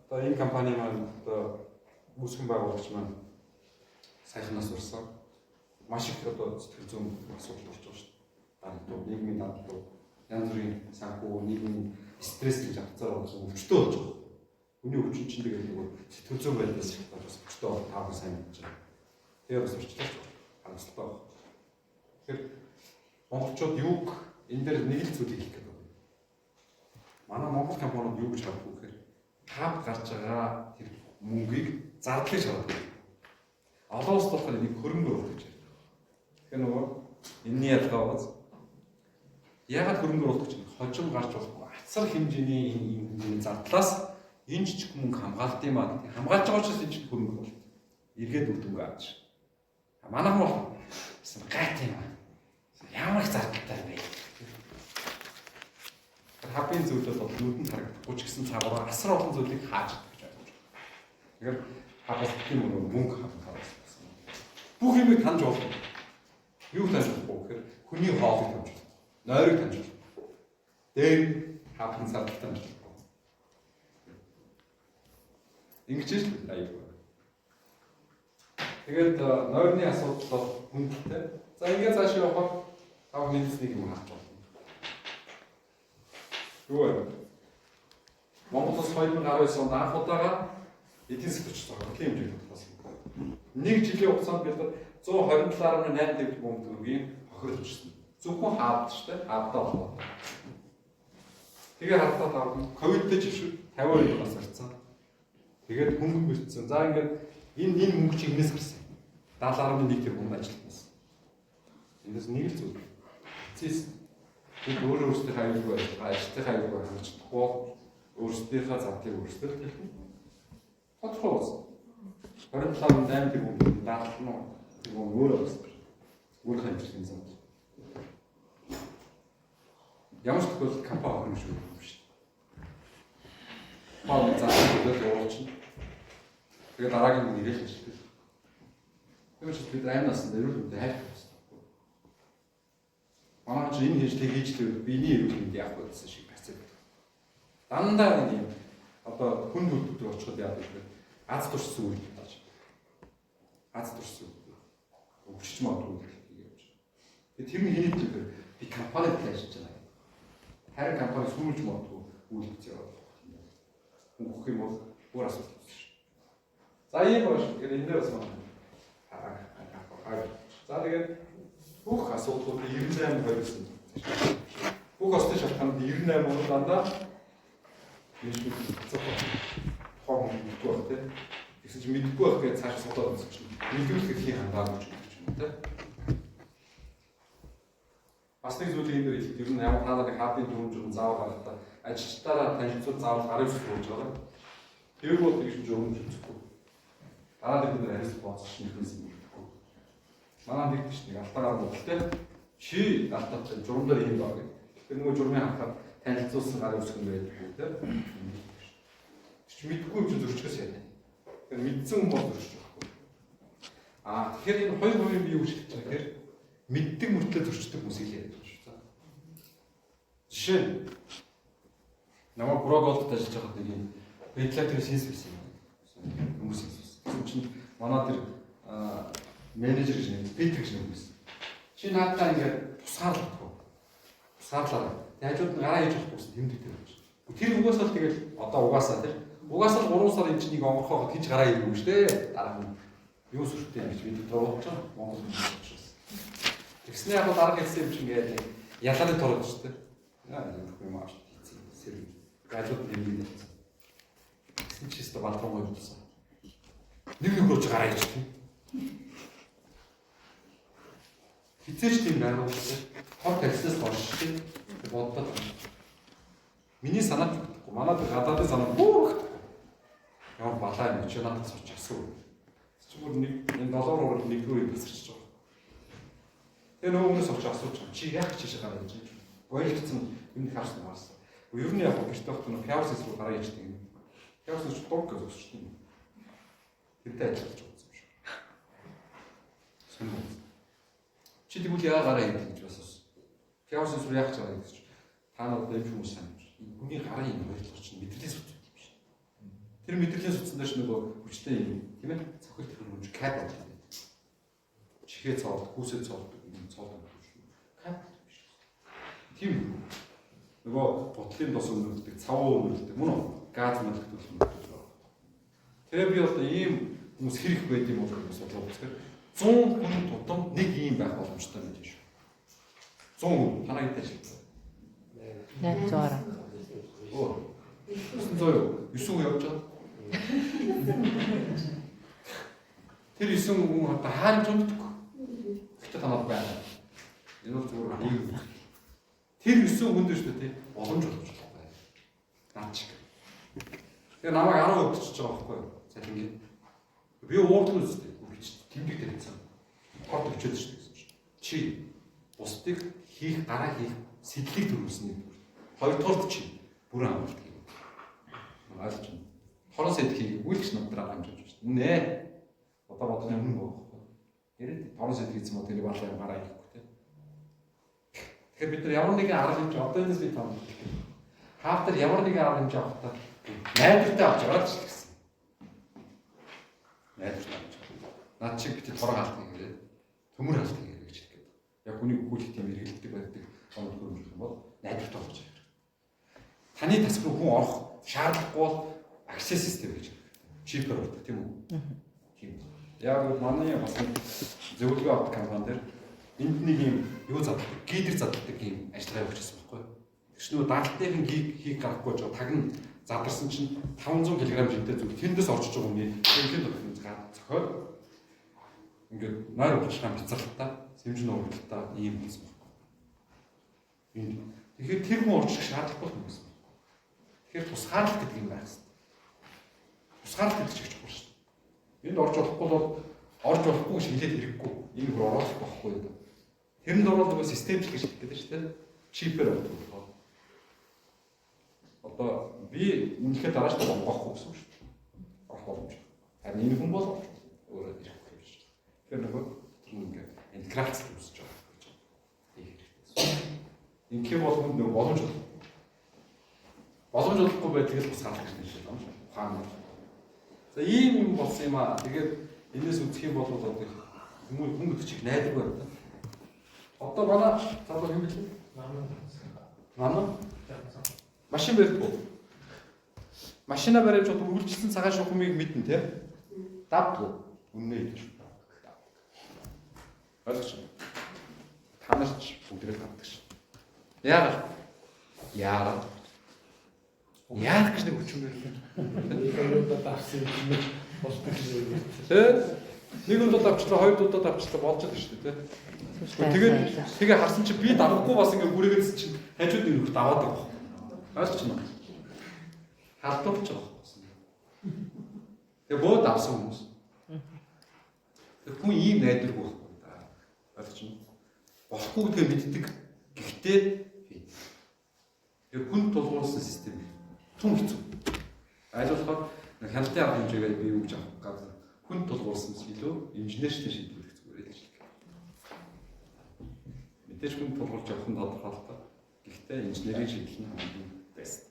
одоо энэ компани маань одоо үүсгэн байгуулагч маань сайхнаас урсан. Маш их одоо сэтгэл зүйн асуудал болж байгаа шүү дээ. Дандуу, нийгмийн дандуу, янз бүрийн санхүү, нийгмийн стресс гэж авцаар болсон өвчтөй болж байгаа. Хүний өвчин чинь тэгээд нөгөө сэтгэл зүйн байдлаас шалтгаалж бас өвчтөй бол та бүхэн сайн мэдж байгаа. Тэгээ бас урьдчилж харамсалтай байна. Тэгэхээр монголчууд юуг энэ дээр нэг л зүйлийг хэлэх гэдэг. Манай Монгол компаниуд юу гэж хардаг вэ гэхээр хаб гарч байгаа тэр мөнгийг зардлыг хардаг. Олон улсад болохоор энийг хөрөнгө оруулалт гэж ярьдаг. Тэгэхээр нөгөө энэний ялгаа бааз яагаад хөрөнгө оруулалт гэж хожим гарч болохгүй асар хэмжээний энэ хэмжээний зардлаас энэ жижиг мөнгө хамгаалт юм аа гэдэг. Хамгаалж байгаа учраас энэ жижиг хөрөнгө оруулалт. Эргээд үр дүнгээ авч. Манайхан бол гайт юм аа. Ямар их зардалтай бэ? Хабын зүйлүүд бол нүдэнд харагдахгүй ч гэсэн цаагаараа асар олон зүйлийг хааж идэх гэж ойлгож байна. Тэгэхээр хабаас тийм мөнгө хабах гэсэн. Бүх юмыг таньж болно. Юу таньж болохгүй гэхээр хүний хоолыг таньж болно. Нойрыг таньж болно. Дээр хабын зардал таньж болохгүй. Ингэж л аюул. Тэгээд нойрны асуудал бол хүндэлтэй. За ингээд цааш явахад та бүхэн нэг юм харж байна. Юу вэ? Монгол улс 2019 онд анх удаага эдийн засгийн төч зохиолын хэмжээг тодорхойлсон. Нэг жилийн хугацаанд бид 127.8 тэрбум төгрөгийн хохирол өчсөн. Зөвхөн хаавд шүү дээ. Хаавдаа болоо. Тэгээ харахад та бүхэн ковидтэй жил шүү. 52 бас гарцсан. Тэгээд хөнгөн бэртсэн. За ингээд энэ мөнгө чинь энэс гарсан. 70.1 тэрбум ажилтнаас. Эндээс нэг л зүйл. Эцэс Бид өөрөө өөрсдийнхээ аюулгүй ажиллагаа, ажилтныхаа аюулгүй хангаж чадахгүй өөрсдийнхээ зардлыг өөрсдөө л төлнө. Тодорхой үз. 27.8 тэрбум даалгавар нь тэрбум өөрөө бас. Өөрийнхөө имчилгээний зам. Ямар ч тохиолдолд компани охин шүү юм шүү. Паа заасан төлөөл явуулчихна. Тэгээ дараагийн хүн ирээл ажилладаг. Тийм учраас бид амь насанд эрүүл мэндэ хайх хэрэгтэй. Манай чи энэ хийж тэг хийж л биений эрүүл мэнд яах вэ гэсэн шиг процесс. Дандаа нэг юм одоо хүн хөлдөлтөд очиход яадаг вэ? Аз туршсан үйл тааж. Аз туршсан үйл. Өвчж магадгүй үйл явж. Тэгээ тэр нь хэний төлөөр би компанид ажиллаж байгаа. Харин компани сүүлж магадгүй үйл явц яваад байна. Хөнгөх юм бол бүр асуудал үүснэ шүү. За ийм байна шүү. Тэгэхээр энэ дээр бас маань. За тэгээд бүх асуудлууд 98 29. Бүх остой шалтгаанууд 98 бол дандаа менежмент хацаах тухайн хүн мэдгүй байх тийм. Тэгсэн чинь мэдгүй байх гэж цааш судлаад үзсэн чинь мэдүүлэх эрхийн хангаагүй ч гэдэг юм тийм. Бас нэг зүйлийг энэ дээр хэлэхэд ер нь ямар та нарыг хаадын дүрм журам заавал гаргахдаа ажилчдаараа танилцуул заавал гарын үсэг сууж байгаа. Тэр бол тэгж журам үзэхгүй. Дараа нь бид нар хариуцлага бооцох механизм мэддэхгүй. Манай нэг тийш нэг алдаа гаргав те. Чи алдаатай журам дээр ийм баг гэдэг. Тэр нөгөө журмын харахад танилцуулсан гарын үсэг нь байдаггүй те. Чи мэдгүй юм чи зөрчихөөс яа. Тэр мэдсэн хүн бол зөрчих байхгүй. Аа тэгэхээр энэ 2% би юу гэж хэлж байгаа гэхээр мэддэг мөртлөө зөрчдөг хүмүүсийг л яриад байгаа шүү. За. Жишээ нь намайг Pro Gold-д ажиллаж байхад нэг юм вентилятор сенс байсан юм. Хүмүүс сенс байсан. Тэгсэн чинь манай тэр менежер гэж нэг Питер гэж нэг хүмүүс. Чи наадаа ингээд тусгаарлахгүй. Тусгаарлаа. Тэгээ хажууд нь гараа хийж болохгүй гэсэн тэмдэг дээр байж. Тэр угаасаа л тэгэл одоо угаасаа тэр угаасаа л 3 сар энэ чинь нэг онгорхоогод хийж гараа иргүй шүү дээ. Дараа нь юу сүртэй юм гэж бид дотор бодож байгаа. Монгол хүмүүс учраас. Тэгснэ яг дарга хэлсэн юм чинь ингээд ялааны тороод шүү дээ. Яа юм юм ааш хийцэн. Сэрэг. Гажууд нэмээд явцсан. Тэгсэн чи өстө балдран гоё болсон. Нэг нөхөр чи гараа ичдэг. Хизээч тийм байгаагүй. Хор тавьснаас доош шүү дээ. Боддоо. Миний санаад өгдөхгүй. Манай тэр гадаадын санаа бүр өгдөхгүй. Ямар балаа юм чи надад сууч асуу. Чи бүр нэг энэ долоор урал нэг рүү юм тасарч байгаа. Тэгээ нөгөө хүмүүс очиж асууж байгаа. Чи яах гэж чишээ гараа хийж байна? Гойлгцсан юм харсан маас. Ер нь яг гэрте байхдаа нөгөө Пяусис руу гараа ичдэг юм. Пяусис ч дуг гэж өсчдөг юм. Тэртэй ажиллаж байгаа юм шиг. Сонир. Чи тэгвэл яа гараа хийдэг гэж бас асуусан. Пяусис руу яах гэж гараа хийдэг чи. Та нар одоо юм хүмүүс санаж. Хүний гарын юм ойлголт чинь мэдрэлийн судас юм биш. Тэр мэдрэлийн судсан дээр ч нөгөө хүчтэй юм тийм ээ. Цохил төхөөрөмж кап болдог. Чихээ цоолдог, хүүсээ цоолдог, юм цоолдог шүү. Кап биш. Тийм. Нөгөө бутлын тос өндөрлөдөг, цав өндөрлөдөг, мөн үү? Газ мөлөгдөл өндөрлөдөг. Тэгээ би одоо ийм хүмүүс хэрэг байд юм бол гэж судлаад үзэхээр 100 хүн тутам нэг ийм байх боломжтой юм шүү. 100 хүн танаа хэд ажилласан? 800-аар. Оо. 900 юу? 9 хүн явж байгаа. Тэр 9 хүн одоо хаана ч мэдгүй. Гэхдээ танад байна. Энэ бол зүгээр нийгэм. Тэр 9 хүнд шүү дээ тий. Боломж олж болох байх. Наад чиг. Тэгээ намайг 10 өвдөж байгаа байхгүй юу? Цалингийн. Би уурлах үстэй. Тэмдэг тавьсан. Хор төвчөөд шүү дээ гэсэн чинь. Чи бусдыг хийх гараа хийх сэтлийг төрүүлсэн нэг. Хоёрдугаарт чи бүрэн амлалт хийв. Ойлгож байна. Хорон сэт хийгээгүй л ч над дээр амжиж байна. Үнэ ээ. Одоо бодох юм үнэн байхгүй. Яриад торон сэт хийсэн мó тэрийг балаа юм гараа хийхгүй те. Тэгэхээр бид нар ямар нэгэн арга хэмжээ одоо энэс би танд хэлэх. Хаав дээр ямар нэгэн арга хэмжээ авахдаа найдвартай авч яваад ч гэсэн. Найдвартай авч. Над чиг бид торон хаалт хийгээрэй. Төмөр хаалт хийгээрэй гэж хэлэх гээд. Яг хүний өгүүлэх тийм эргэлддэг байдаг тоног хөрөмжөх юм бол найдвартай болж байгаа. Таны тасг руу хүн орох шаардлагагүй бол access систем гэж хэрэгтэй. Чипээр ордог тийм үү? Тийм. Яг бол манай бас нэг зөвлөгөө авдаг компани дээр энд нэг юм юу заддаг, гидер заддаг юм ажиллагаа явуулчихсан байхгүй юу? Тэгш нөгөө даалтныхын гиг хийг гаргахгүй жоо таг нь задарсан чинь 500 кг жинтэй зүйл тэндээс орчиж байгаа хүний тэнхэн дотор зохиод ингээд нойр уучрах бяцралтаа, сэмжин ууралтаа ийм болсон байхгүй. Энд. Тэгэхээр тэр хүн орчих шаардлагагүй юм гэсэн. Тэгэхээр тусгаарлал гэдэг юм байх хэрэгтэй. Тусгаарлал гэдэг чинь чухал шүү дээ. Энд орж болохгүй бол орж болохгүй гэж хэлээд хэрэггүй. Энэ бүр оруулах байхгүй юм. Тэрэнд ороод нөгөө системжил гэж хэлдэг шүү дээ. Чипээр ордог болохоор. Одоо би үнэхээр дараачтай болгохгүй гэсэн үг шүү дээ. Орох боломж. Харин энэ хүн бол орж өөрөө ирэхгүй юм шүү дээ. Тэгэхээр нөгөө тэр ингээд интеграц үүсэж байгаа гэж байна. Хийх хэрэгтэй. Ингэх бол хүнд нөгөө боломж олох. Боломж олохгүй байдлыг л тусгаарлах гэж нэрлэдэг юм шүү. Ухаан. За ийм юм болсон юм аа. Тэгээд энэс үзэх юм бол одоо хүмүүс хүн гэдэг чих найдвар байна. Одоо манай залуу хэм бэлээ? Наман. Машин барьдаггүй. Машина бариад жод үргэлжилсэн цагаан шухмыг мэднэ тий. Давдгүй. Үннээ хэлж шүү. Ойлгож байна. Та нар ч бүгдээ л давдаг шүү. Яагаад? Яагаад? Яах гэж нэг хүчин байлаа. Нэг удаа давсан юм болдог юм. Тэ? Нэг удаа давчлаа, хоёр удаа давчлаа болж байгаа шүү дээ, тэ? Тэгээд тэгээ харсан чи би давахгүй бас ингээ хүрээгээдсэн чинь хажууд нэг нөхөр даваад байгаа байхгүй. Ойлгож байна уу? Халдварч байгаа байхгүй. Тэгээ бөө давсан хүмүүс. Тэр хүн ийм найдваргүй байхгүй да. Ойлгож байна уу? Болохгүй гэдгээ мэддэг. Гэхдээ хийдэг. Тэр хүн тулгуурласан систем тун хэцүү. Аль болохоор хяналтын арга хэмжээгээр би юу гэж авах гээд хүн тулгуурласан илүү инженерчтэй шийдвэрлэх зүгээр л хэлдэг. Мэдээж хүн тулгуурлаж явах нь тодорхой л та. Гэхдээ инженерийн шийдэл нь хамгийн best.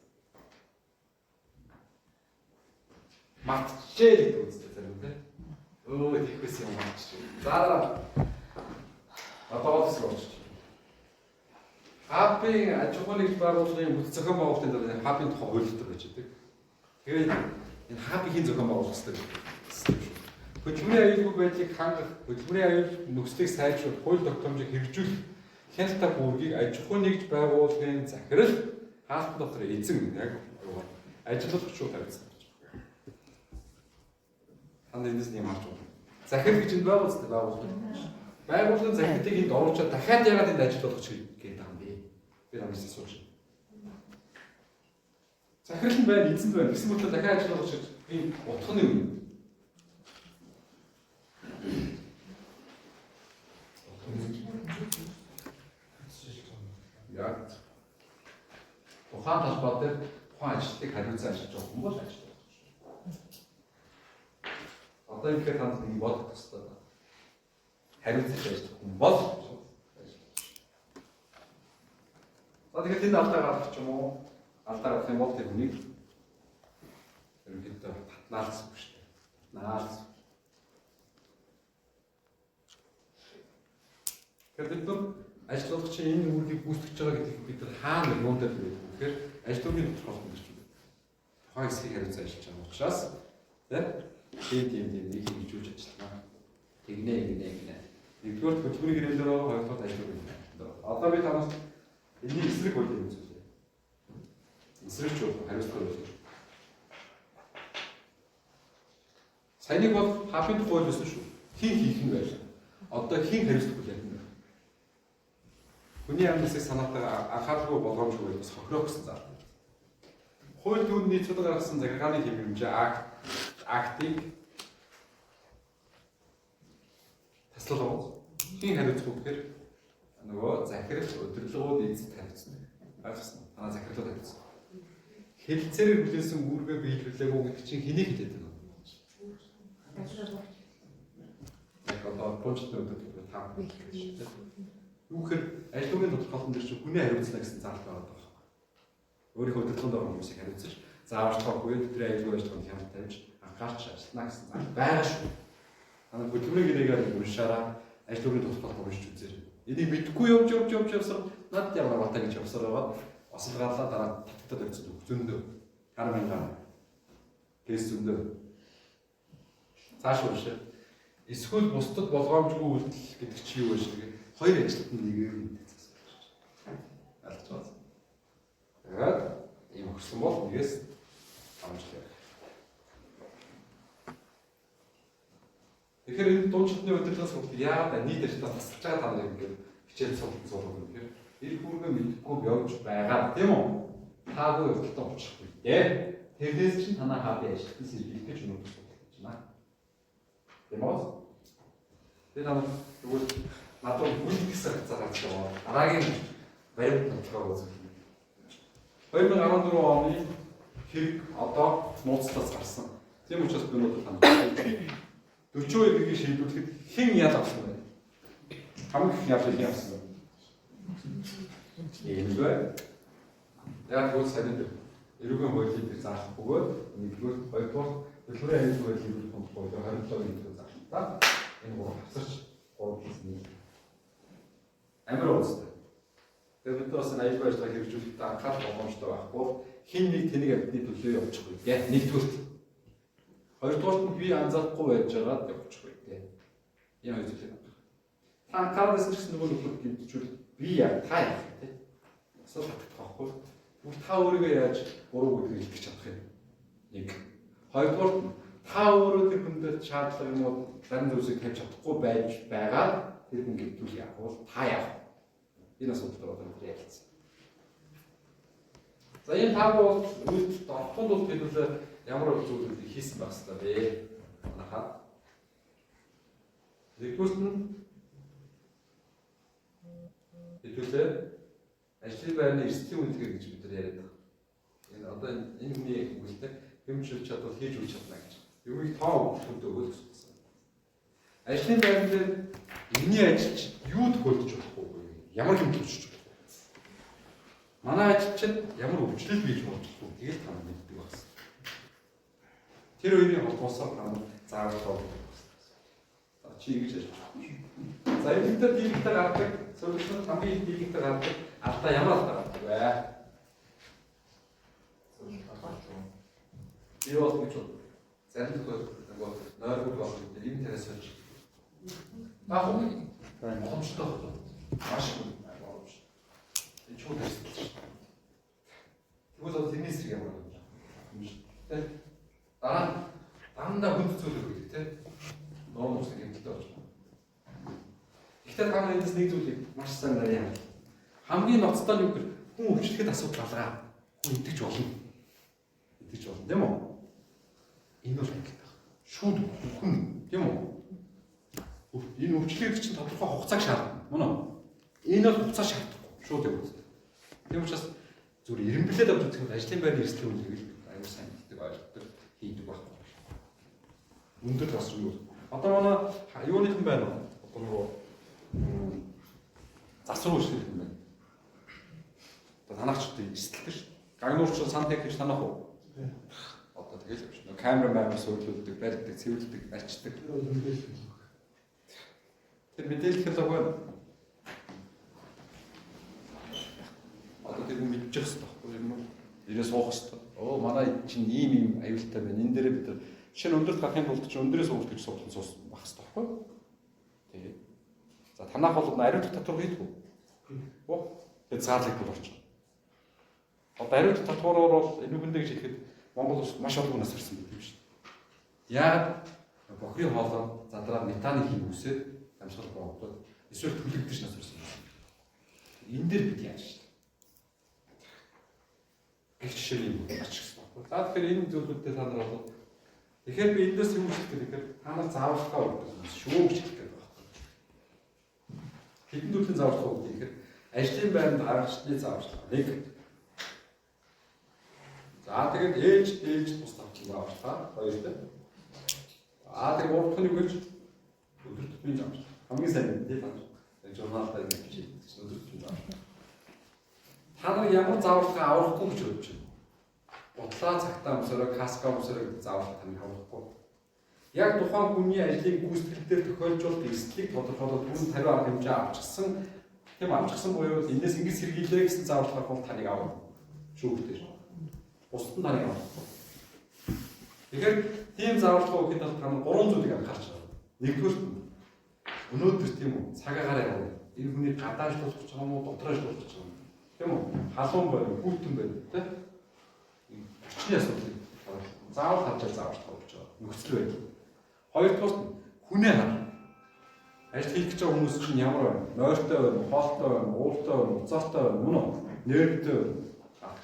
Мартчихээ гэдэг үздэг зарим тий. Өө тийхээс юм мартчихээ. За дараа. Одоо гол хэсэг орчих. Хабын аж ахуйн нэгж байгууллагын бүтэц зохион байгуулалтын дараа хабын тухай хууль дээр байж байдаг. Тэгээд энэ хабыг хэн зохион байгуулах ёстой вэ? Хөдөлмөрийн аюулгүй байдлыг хангах, хөдөлмөрийн аюул нөхцөлийг сайжруулах, хууль тогтоомжийг хэрэгжүүлэх хяналттай үүргийг аж ахуйн нэгж байгууллагын захирал хаалтан дотор эзэн яг ажиллуулагчид хариуцсан гэж байна. Танд энэс нэг юм харж байна. Захирал гэж энд байгаа үстэй байгууллага. Байгууллагын захирлыг энд оруулчаад дахиад яагаад энд ажиллуулагч гэдэг юм бэ? Би намайг асууж байна. Захирал нь байна, эзэн байна. Гэсэн мэт дахиад ажиллуулагч гэж энэ утга нь юу юм? Яг тухайн талбай дээр тухайн ажилтныг хариуцсан ажиллаж байгаа хүн бол ажиллаж байгаа. Одоо ихээр танд нэг бодох ёстой. Хариуцсан ажиллах хүн бол за тэгэхээр тэнд алдаа гаргах ч юм уу? Алдаа гаргах юм бол тэр хүнийг ерөнхийдөө татнаа л гэсэн үг шүү дээ. Татнаа л. Тэгэхээр бид нар ажиллуулагчийн энэ үүргийг гүйцэтгэж байгаа гэдгийг бид нар хаана юун дээр байдаг вэ гэхээр ажил үүргийн тодорхойлолт гэж байна. Тухайн хэсгийг хариуцсан ажиллаж байгаа учраас тийм нэг хэрэгжүүлж ажиллана. Тэгнэ гинэ гинэ. Нэгдүгээр хөдөлмөрийн гэрээлээр байгаа, хоёрдугаар ажил үүргийн тодорхойлолт. Одоо би танаас энэний эсрэг хуулийг үзүүлье. Эсрэг ч юу хариуцлага хууль. Саяны бол хабын тухай хууль байсан шүү. Хин хийх нь байлаа. Одоо хин хариуцлах хууль ярина. Хүний амьд санаатайгаа анхааралгүй болгоомжгүй бас хохирох гэсэн зал. Хууль түүнд нийцүүд гаргасан захиргааны хэв хэмжээ актыг таслал байгаа. Хин хариуцах вэ гэхээр нөгөө захирал удирдлагууд эзэд хариуцна. Ойлгосон уу? Танаа захирлууд хариуцна. Хэлэлцээрээ хүлээсэн үүргээ биелүүлээгүй гэдэг чинь хэнийг хэлээд байна вэ? Яг одоо пунчтны өдөр та юу гэхээр ажил үүргийн тодорхойлолтон дээр чинь хүний хариуцлага гэсэн зардал байгаа байхгүй. Өөрийнхөө удирдлаганд байгаа хүмүүсийг хариуцаж, зааварчилгаа буюу тэдний аюулгүй ажиллагаанд хяналт тавьж, анхаарч ажиллана гэсэн зардал байгаа шүү. Танай хөдөлмөрийн гэрээгээр уншаараа ажил үүргийн тодорхойлолт уншиж үзээрэй. Энийг мэдэхгүй явж явж явж явсаар над ямар бата гэж явсаар байгаа. Осол гарлаа дараа татагтаад явцсан үг зөндөө. Хар мянган. Кейс зөндөө. Цааш уншаа. Эсвэл бусдад болгоомжгүй үйлдэл гэдэг чи юу вэ гэдэг хоёр ажилтны нэгээр нь цаас болж байна. Ойлгож байна. Тэгээд ийм өгсөн бол нэгээс амжлаа. Тэгэхээр энэ дунд шатны удирдлагын сургалт яагаад нийт ажилтнаас тасалж байгаа та нарыг ингээд хичээл сургалт суулгах юм тэгэхээр Эрх үүргээ мэдэхгүй явж байгаа тийм үү? Таагүй явдалтай уулзахгүй дээ. Тэрнээс чинь танаа хаа би ажилтан сэргийлэх гэж өнөөдөр судалж байна. Тийм үү? Тэгээ та нар тэгвэл надад үл гэсэн хацаар гарч байгаа. Дараагийн баримт тодорхой үзүүлнэ. 2014 оны хэрэг одоо нууцлаас гарсан. Тийм учраас би өнөөдөр танад 42 хэргийг шийдвэрлэхэд хэн ял авсан бэ? Хамгийн их ял хэн авсан бэ? Энэ л бай. Яг гол сайн дээр эрүүгийн хуулийн дээр заах бөгөөд нэгдүгээр, хоёрдугаар төлбөрийн аюулгүй байдлыг бүрдүүлэх тухай 27-гийн төлөв заалаа. Энэ гурав хавсарч 3 талаас нь амар уустай. Тэгээд бид бас энэ аюулгүй ажиллагаа хэрэгжүүлэхдээ анхаарах боломжтой байхгүй хин нэг тэнэг амьтны төлөө явуучихгүй дээ. Нэгдүгürt. Хоёрдугаарт нь би анзаарахгүй байж байгаад явуучихгүй дээ. Энэ хоёр зүйлийг анхаарах. Та анхаарал байсан ч гэсэн нөгөө нөхөр гэмтчихвэл би яа та яах вэ? Бас л татах байхгүй. Тэгвэл та өөрийгөө яаж буруу гэдгийг илтгэж чадах юм? Нэг. Хоёрдугаарт нь та өөрөө тэр хүндээ шаардлага юм уу зарим зүйлсийг тавьж чадахгүй байж байгаад тэр хүн гэмтвэл яах вэ? Та яах вэ? Энэ асуудал дээр одоо бид ярилцсан. За энэ таагүй бол үйлдэлд орохгүй бол хэдүүлээ ямар зүйлүүдийг хийсэн байх ёстой вэ? Манайхаа. Нэгдүгüрт нь хэдүүлээ ажлын байрны эрсдлийн үнэлгээ гэж бид нар яриад байгаа. Энэ одоо энэ хүний үгэлтэй хэмжүүлж чадвал хийж үл чадна гэж. Юмыг тоо хүнд өгөөл гэж бодсон. Ажлын байран дээр энэний ажилч юу тохиолдож болох вэ? Ямар хэмжээ өчөж болох вэ? Манай ажилчид ямар өвчлөл бийж болох вэ? Тэгэл та нар мэддэг байна. Тэр хоёрын холбоосоор та нар заавал тоо гэдэг байна. За чи ингэж ажиллаж байна. За энэ дээр дийлэгтэй гардаг, сөрөгчнүүд хамгийн их дийлэгтэй гардаг алдаа ямар алдаа гардаг вэ? Би бол гэж бод. Зарим тохиолдолд нөгөө нойргүй болох гэдэг энэ тариа сольж. Баг уу? Боломжтой байна. Маш их боломжтой. Энэ чууд эрсдэл шүү дээ. Тэгвэл одоо тэрний эсрэг ямар юм бэ? Тэ? Дараа нь дандаа хүнд зүйлүүд гэдэг тэ. Норм усыг хэмнэлтэй болж байна. Гэхдээ та нар эндээс нэг зүйлийг маш сайн нарийн хар. Хамгийн ноцтой нь юу гэхээр хүн өвчлөхэд асуудал алгаа. Хүн итгэж болно. Итгэж болно тийм үү? Энэ бол ангилдаг. Шүүд хүн тийм үү? Энэ өвчлөгийг чинь тодорхой хугацааг шаардна. Мөн үү? Энэ бол хугацаа шаардахгүй. Шууд явуулдаг. Тийм учраас зүгээр эренблээд авч үзэх юм ажлын байрны эрсдлийн үнэлгээг л аюул сайн мэддэг, ойлгодог, хийдэг байхгүй. Өндөр бас юу. Одоо манай юуныхан байна уу? Одоо нөгөө засвар үйлчлэх юм байна. Одоо танах ч одоо эрсдэлтэй шүү. Гагнуур ч сантехник танах уу? Одоо тэгэл явж. Нөгөө камера мамер суурлуулдаг, барьдаг, цэвэрлэдэг, арчдаг. Тэр мэдээлэх хэлээгүй. Одоо тэр хүн мэдчих хэвээр байхгүй юм уу? Ирээ суух хэвээр. Оо манай чинь ийм ийм аюултай байна. Энэ дээрээ бид нар шинэ өндөрт гарахын тулд чинь өндрөөс суулт гэж суудлан суус байх хэвээр байхгүй. Тэгээ. За танах бол ариун татвар хийдэг үү? Оо тэгээ заалыг бол орчих. Одоо ариун татвараар бол энэ хүндээ гэж хэлэхэд Монгол улс маш олон хүнээс ирсэн гэдэг юм шүү дээ. Яагаад бохрын хоолой задраад метаны хим үсээд амьсгал боогдоод эсвэл түлэгдэж нас ирсэн юм. Энэ дээр бид яаж шүү дээ. Гэх жишээ юм ач гэсэн байхгүй. За тэгэхээр энэ зүйлүүдтэй та нар бол тэгэхээр би эндээс юу хэлэх гээд тэгэхээр та нар зааварчилгаа өгдөг юм шүү гэж хэлэх гээд байгаа байхгүй. Хэдэн төрлийн зааварчилгаа өгдөг гэхээр ажлын байранд аргачлалын зааварчилгаа нэг. За тэгээд ээж дээж тус тавчин зааварчилгаа хоёр тэ. За тэгээд гурав дахь нь юу гэж өдөр тутмын зааварчилгаа. Хамгийн сайн мэдээ та нар. Журналдаа ингэж бичээд өдөр тутмын зааварчилгаа. Та нар ямар зааварчилгаа аврахгүй гэж бодож байна? Бодлоо цагтаа өмсөрөө, каска өмсөрөө гэдэг зааварчилгаа таныг аврахгүй. Яг тухайн хүний ажлын гүйцэтгэл дээр тохиолж бол эрсдлийг тодорхойлоод түүнд хариу арга хэмжээ авчихсан. Тийм авчихсан буюу энэс ингэж сэргийлээ гэсэн зааварчилгаа бол таныг авах шүүхтэй. Бусд нь таныг авахгүй. Тэгэхээр тийм зааварчилгаа өгөхийн тулд та нар гурван зүйлийг анхаарч байгаа. Нэгдүгürt нь өнөөдөр тийм үү цаг агаар явна. Энэ хүний гадаа ажиллах гэж байгаа юм уу, дотор ажиллах гэж байгаа юм уу? Тийм үү? Халуун байна, хүйтэн байна, тэ? Орчны асуудлыг заавал харж зааварчилгаа өгч байгаа. Нөхцөл байдал. Хоёрдугаарт нь хүнээ хар. Ажил хийх гэж байгаа хүмүүс чинь ямар байна? Нойртой байна, хоолтой байна, ууртай байна, уцаартай байна, мөн үү? Нервтэй байна.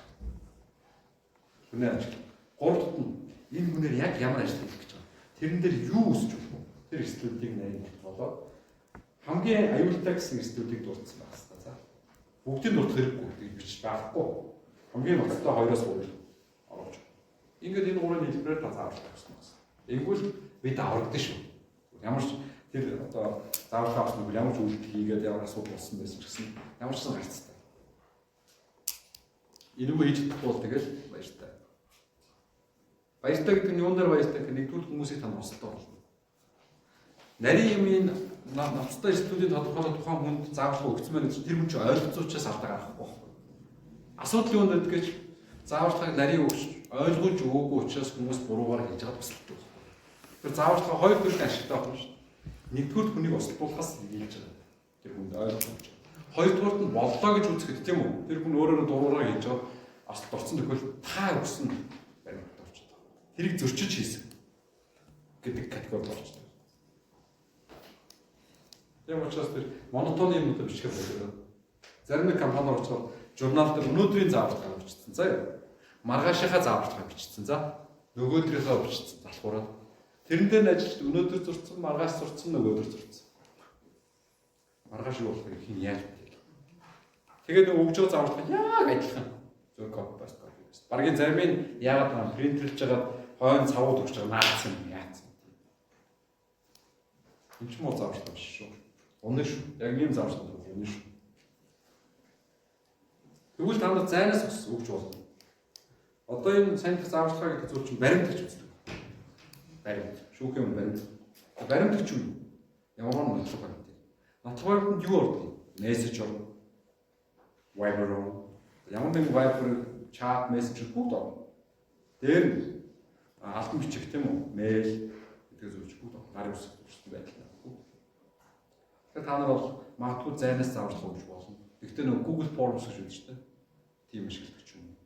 Хүний ажил. Гуравт нь энэ хүнээр яг ямар ажил хийх гэж байгаа. Тэрэн дээр юу өсөж болох вэ? Тэр эрсдлүүдийг нарийн болоод хамгийн аюултай гэсэн эрсдлүүдийг дурдсан байх хэрэгтэй. За. Бүгдийг дурдах хэрэггүй гэдэг бичиж байхгүй. Хамгийн ноцтой 2-оос 3 оруулж. Ингээд энэ гурвын нийлбэрээр та зааварлах гэсэн байна. Ингүүл бид аврагдана шүү. Ямар ч тэр одоо зааварлах авсан нөхөр ямар ч үйлдэл хийгээд ямар асуудал болсон байсан ч гэсэн ямар ч сан гарцтай. Энэгүй хийж чадахгүй бол тэгэл баяртай. Баяртай гэдэг нь юун дээр баяртай гэхээр нэгдүгээр хүмүүсийг тань осолтой болно. Нарийн юмын ноцтой эрсдлүүдийн тодорхойлол тухайн хүнд зааварлага өгсөн байна гэж тэр хүн чинь ойлгоцсон учраас алдаа гаргахгүй байхгүй. Асуудал юунд байдаг гэж зааварчилгааг нарийн өгч ойлгож өгөөгүй учраас хүмүүс буруугаар хийж байгаа тусалдаг байхгүй. Тэр зааварчилгаа хоёр төрлийн ашигтай байна шүү дээ. Нэгдүгээр хүнийг осолдуулахаас нийлж байгаа. Тэр хүнд ойлгож. Хоёрдугаарт нь боллоо гэж үзэхэд тийм үү? Тэр хүн өөрөөрөө дураараа хийж байгаа осолд орсон тохиолдолд та өгсөн баримтад орчихдог. Тэрийг зөрчиж хийсэн гэдэг категорид орчихдог. Тийм учраас тэр монотоны юмнуудаа бичихээр болоо. Зарим нэг компаниар очоод журнал дээр өнөөдрийн зааварчилгаа бичсэн заа юу. Маргаашийнхаа зааварчилгаа бичсэн за. Нөгөөдрийнхөө бичсэн залхуураад. Тэрэн дээр нь ажилт өнөөдөр зурцсан, маргааш зурцсан, нөгөөдөр зурцсан. Маргааш юу болохыг хэн яаж мэдээ. Тэгээд нэг өгж байгаа зааварчилгаа яг адилхан. Зөв copy paste copy paste. Баргийн зарим нь яагаад байгаа принтерлж байгаа хойно цавууд өгч байгаа наацсан юм яацсан. Энд ч муу зааварчилгаа биш шүү. Үнэн шүү. Яг ийм зааварчилгаа үнэн шүү. Тэгвэл та нар зайнаас ус өгч болно. Одоо энэ сайн зааварчилгаа гэдэг зүйл чинь баримт гэж үздэг. Баримт. Шүүхийн өмнө баримт. Баримт гэж юу? Ямар нэг нотлох баримт. Нотлох баримтанд юу ордог юм? Мессеж орно. Viber орно. Ямар нэгэн Viber, chat, мессеж бүгд орно. Дээр нь албан бичих тийм үү? Мэйл гэдэг зүйл бүгд орно. Гарын үсэг төрсөн байдлаа. Тэгэхээр та нар бол магадгүй зайнаас зааварчилгаа өгч болно. Гэхдээ нөгөө Google Forms гэж байдаг шүү дээ. Тийм ашигладаг ч юм уу.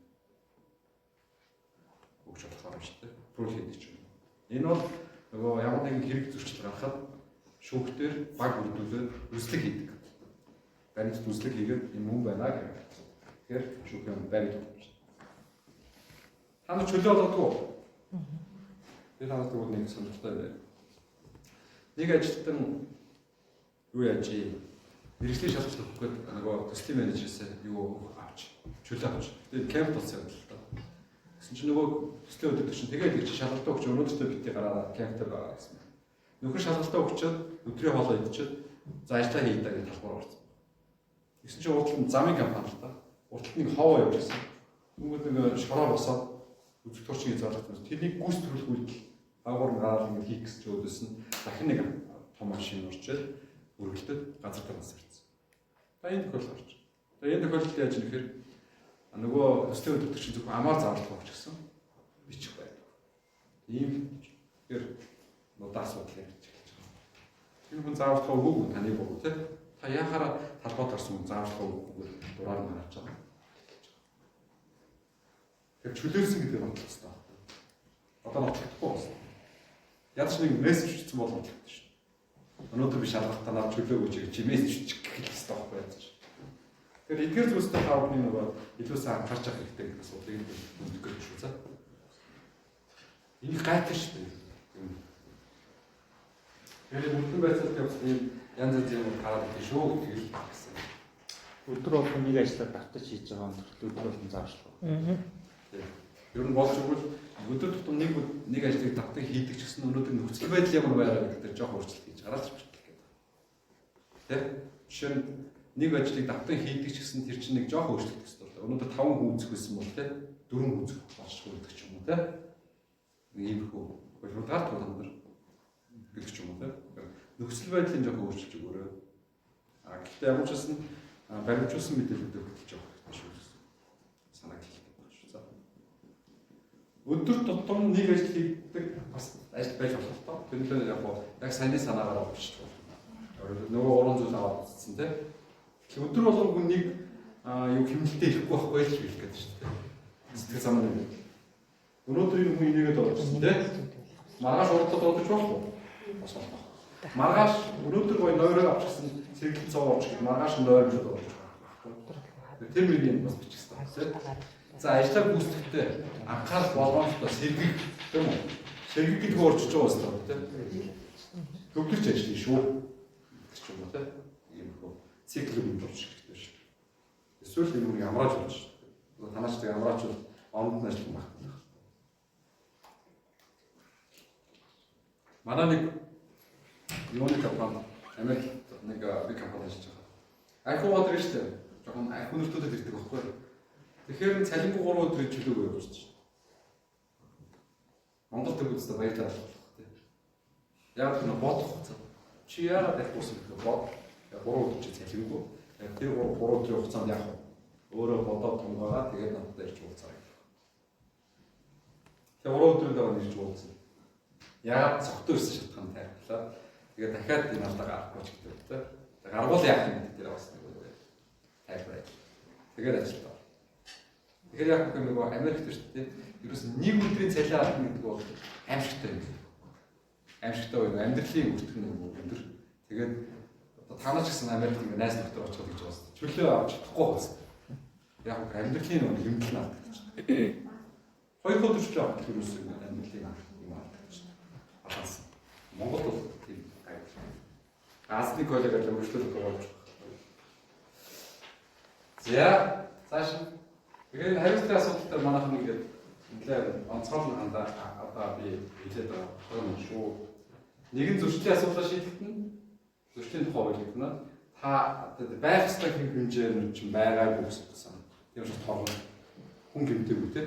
Өгч болохоор шүү дээ. Proof хийдэг ч юм уу. Энэ бол нөгөө ямар нэгэн хэрэг зөрчил гаргахад шүүхтэр баг бүрдүүлээд үзлэг хийдэг. Баримтат үзлэг хийгээд юм мөн байна гэх. Тэгэхээр шүүхийн баримт болж байна. Та нар чөлөө олгодог уу? Тэр танад тэгвэл нэг сонирхолтой байв. Нэг ажилтан юу яаж мэргэжлийн шалгалт өгөх гээд нөгөө төслийн менежерээс юу авч чөлөө авч. Тэгээд кемп болсон юм л та. Тэгсэн чинь нөгөө төслийн өдөр чинь тэгээд чи шалгалтаа өгч өнөөдөртөө битгий гараад кемптэй байгаа гэсэн. Нөхөр шалгалтаа өгчөөд өдрийн хоолоо идчихэд за ажиллаа хийе даа гэж талбар орсон. Тэгсэн чинь урд нь замын компани л та. Урд нь нэг ховоо явж байсан. Тэнгүүд нэг шороо босоод үзэгдэх чинь заалгасан. Тэрнийг гүйс төрөх үйлдэл агуур нь гараад ингэ хийх гэсэн чинь өөдөөс нь дахин нэг том машин орчээд үргэлжлээд газар дээр нас ирсэн. За энэ тохиолдол орч. За энэ тохиолдолд яаж нэхэр нөгөө төслийн өдөртөг чинь зөвхөн амаар зааварлах өгч гисэн бичих байдаг. Ийм тэгэхээр нудаа асуудал ярьж эхэлж байгаа. Тэр хүн зааварлах өгөөгүй таны буруу тий. Та яхаараа талбайд гарсан хүн зааварлах өгөөгүйгээр дураар нь гарч байгаа. Тэр чөлөөлсөн гэдэг нь бодлох хэрэгтэй. Одоо нотлохдохгүй байна. Ядч нэг мессеж бичсэн бол нотлохдоо шүү. Өнөөдөр би шалгалтаа над чөлөө өгөөч гэж чи мессеж бичих гэх хэрэгтэй байхгүй яаж. Тэгэхээр эдгээр зүйлстэй та бүхний нөгөө илүү сайн анхаарч явах хэрэгтэй гэдэг асуудлыг мэдэх гэж шүү. За. Энийг гайтай шүү дээ. Тэгэхээр бүрдэн байцаалт явцсан ийм янз янзын юм гараад ирдэг шүү гэдгийг л хэлсэн. Өдөр болгон нэг ажлаа давтаж хийж байгаа юм төрөл өдөр болгон зааварчилгаа. Ер нь болж өгвөл өдөр тутам нэг нэг ажлыг давтан хийдэг ч гэсэн өнөөдөр нөхцөл байдал ямар байгаа гэдэг дээр жоох өөрчлөлт хийж гараад ч бэртэл гэдэг. Тэ? Жишээ нь нэг ажлыг давтан хийдэг ч гэсэн тэр чинь нэг жоох өөрчлөлт хэрэгтэй бол. Өнөөдөр 5 хүн үзэх байсан бол тэ 4 хүн үзэх болчих гэдэг ч юм уу тэ. Нэг иймэрхүү хурдгаар тул нар гэдэг ч юм уу тэ. Нөхцөл байдлын жоох өөрчилж өгөөрэй. А гэхдээ ямар ч байсан баримжуулсан мэдээлэлүүд хөтлөж явах хэрэгтэй шүү гэсэн санааг хэлдэг байна шүү. За. Өдөр тутам нэг ажил хийдэг бас ажил байж болох л тоо. Тэр нь яг гоо яг саяны санаагаар бичиж болно. Нөгөө уран зүйл аваад үзсэн тий. Тэгэхээр өдөр болгон хүн нэг юу хэмнэлтэд ирэхгүй байхгүй л хэлэх гээд шүү дээ. Сэтгэл санааны байдал. Өнөөдөр энэ хүн инээгээд орчихсон тий. Маргааш урдлаад одож болох уу? Бас болох. Маргааш өнөөдөр гоё нойроо авчихсан сэргэлэн цов орж ирэх маргааш нойр шууд орж ирэх. Тэр мөрийг бас бичих хэрэгтэй. За ажлаа гүйцэтгэхдээ анхаарал болгоомжтой сэргэг тийм үү? Сэргэг гэдэг орж иж байгаа юм тийм. Төвлөрч ажиллана шүү. Гэдэг ч юм уу тийм. Иймэрхүү цикл юм болж ирэх хэрэгтэй шүү. Эсвэл энэ үнийг амрааж болж. Танаач тэг амраач бол онд нь ажиллах байх. Манай нэг юуны компани Америк нэг биг компани ажиллаж байгаа. Архив өдөр нь шүү дээ. Жохон архив нөртөдөд ирдэг байхгүй. Тэгэхээр цалингүй 3 өдрийн чөлөөгөө явуулж шүү дээ. Монгол төгөөдөө баярлалаа болох тийм. Яг тэр бодох хугацаа. Чи яагаад архив уусан гэхээр бод. 3 өдөр чи цалингүй. Яг тэр 3 өдрийн хугацаанд яах вэ? Өөрөө бодоод тунгаагаа тэгээд надад ирж уулзаарай. Тэгээ 3 өдрийн дараа ирж уулзсан. Яагаад цогтой ирсэн шалтгаан тайлбарлаа. Тэгээд дахиад энэ алдаа гарахгүй ч гэдэг үү те. Гаргуул яах юм гэдэг дээр бас нэг үү тайлбар. Тэгээд ажилтаа. Тэгэхээр яг гэх нөгөө Америкт шүү дээ. Ерөөс нэг өдрийн цалин алдна гэдэг бол аимшигтай юм. Аимшигтай юм. Амьдралын өртөг нөгөө өндөр. Тэгээд одоо та нар ч гэсэн Америкт ингээ найз нөхдөд очиход гэж байна. Чөлөө авч чадахгүй байна. Яг гэх амьдралын нөгөө хэмнэл нь алдагдчих. Хоёр өдөр чөлөө авах гэхээр ерөөс амьдралын юм алдагдчих. Баланс. Монгол бол тийм гайгүй. Азны коллег л өргөжлөл болж. За, цааш. Тэгэхээр хариуцлагын асуудал дээр манайхан ингээд нэлээд онцгойлон хандаа одоо би хэлээд байгаа юм шүү. Нэгэн зөрчлийн асуудлаа шийдэгдэнэ. Зөрчлийн тухай ойлголно. Та байх ёстой хэм хэмжээнд чинь байгаагүй гэсэн. Тийм учраас торгон хүн гэмтээгүй те.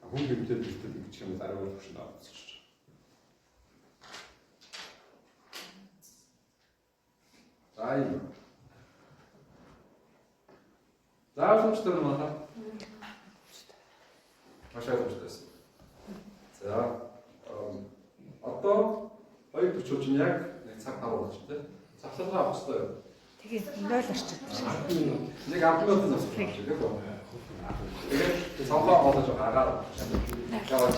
Хүн гэмтээд бэлтэл ингэж юм дараагийн төвшөнд орсон. За юм. За боломжтой юм байна. Маш ойлгомжтой байсан. За одоо 2:40 чинь яг нэг цаг 5 болж байна тийм. Завсарлага авах хэрэгтэй юу? Тэгээд 0 орчод. Нэг 10 минутын завсарлага авчих гэх үү? Тэгээд цонхоо олож агаар. Яваад.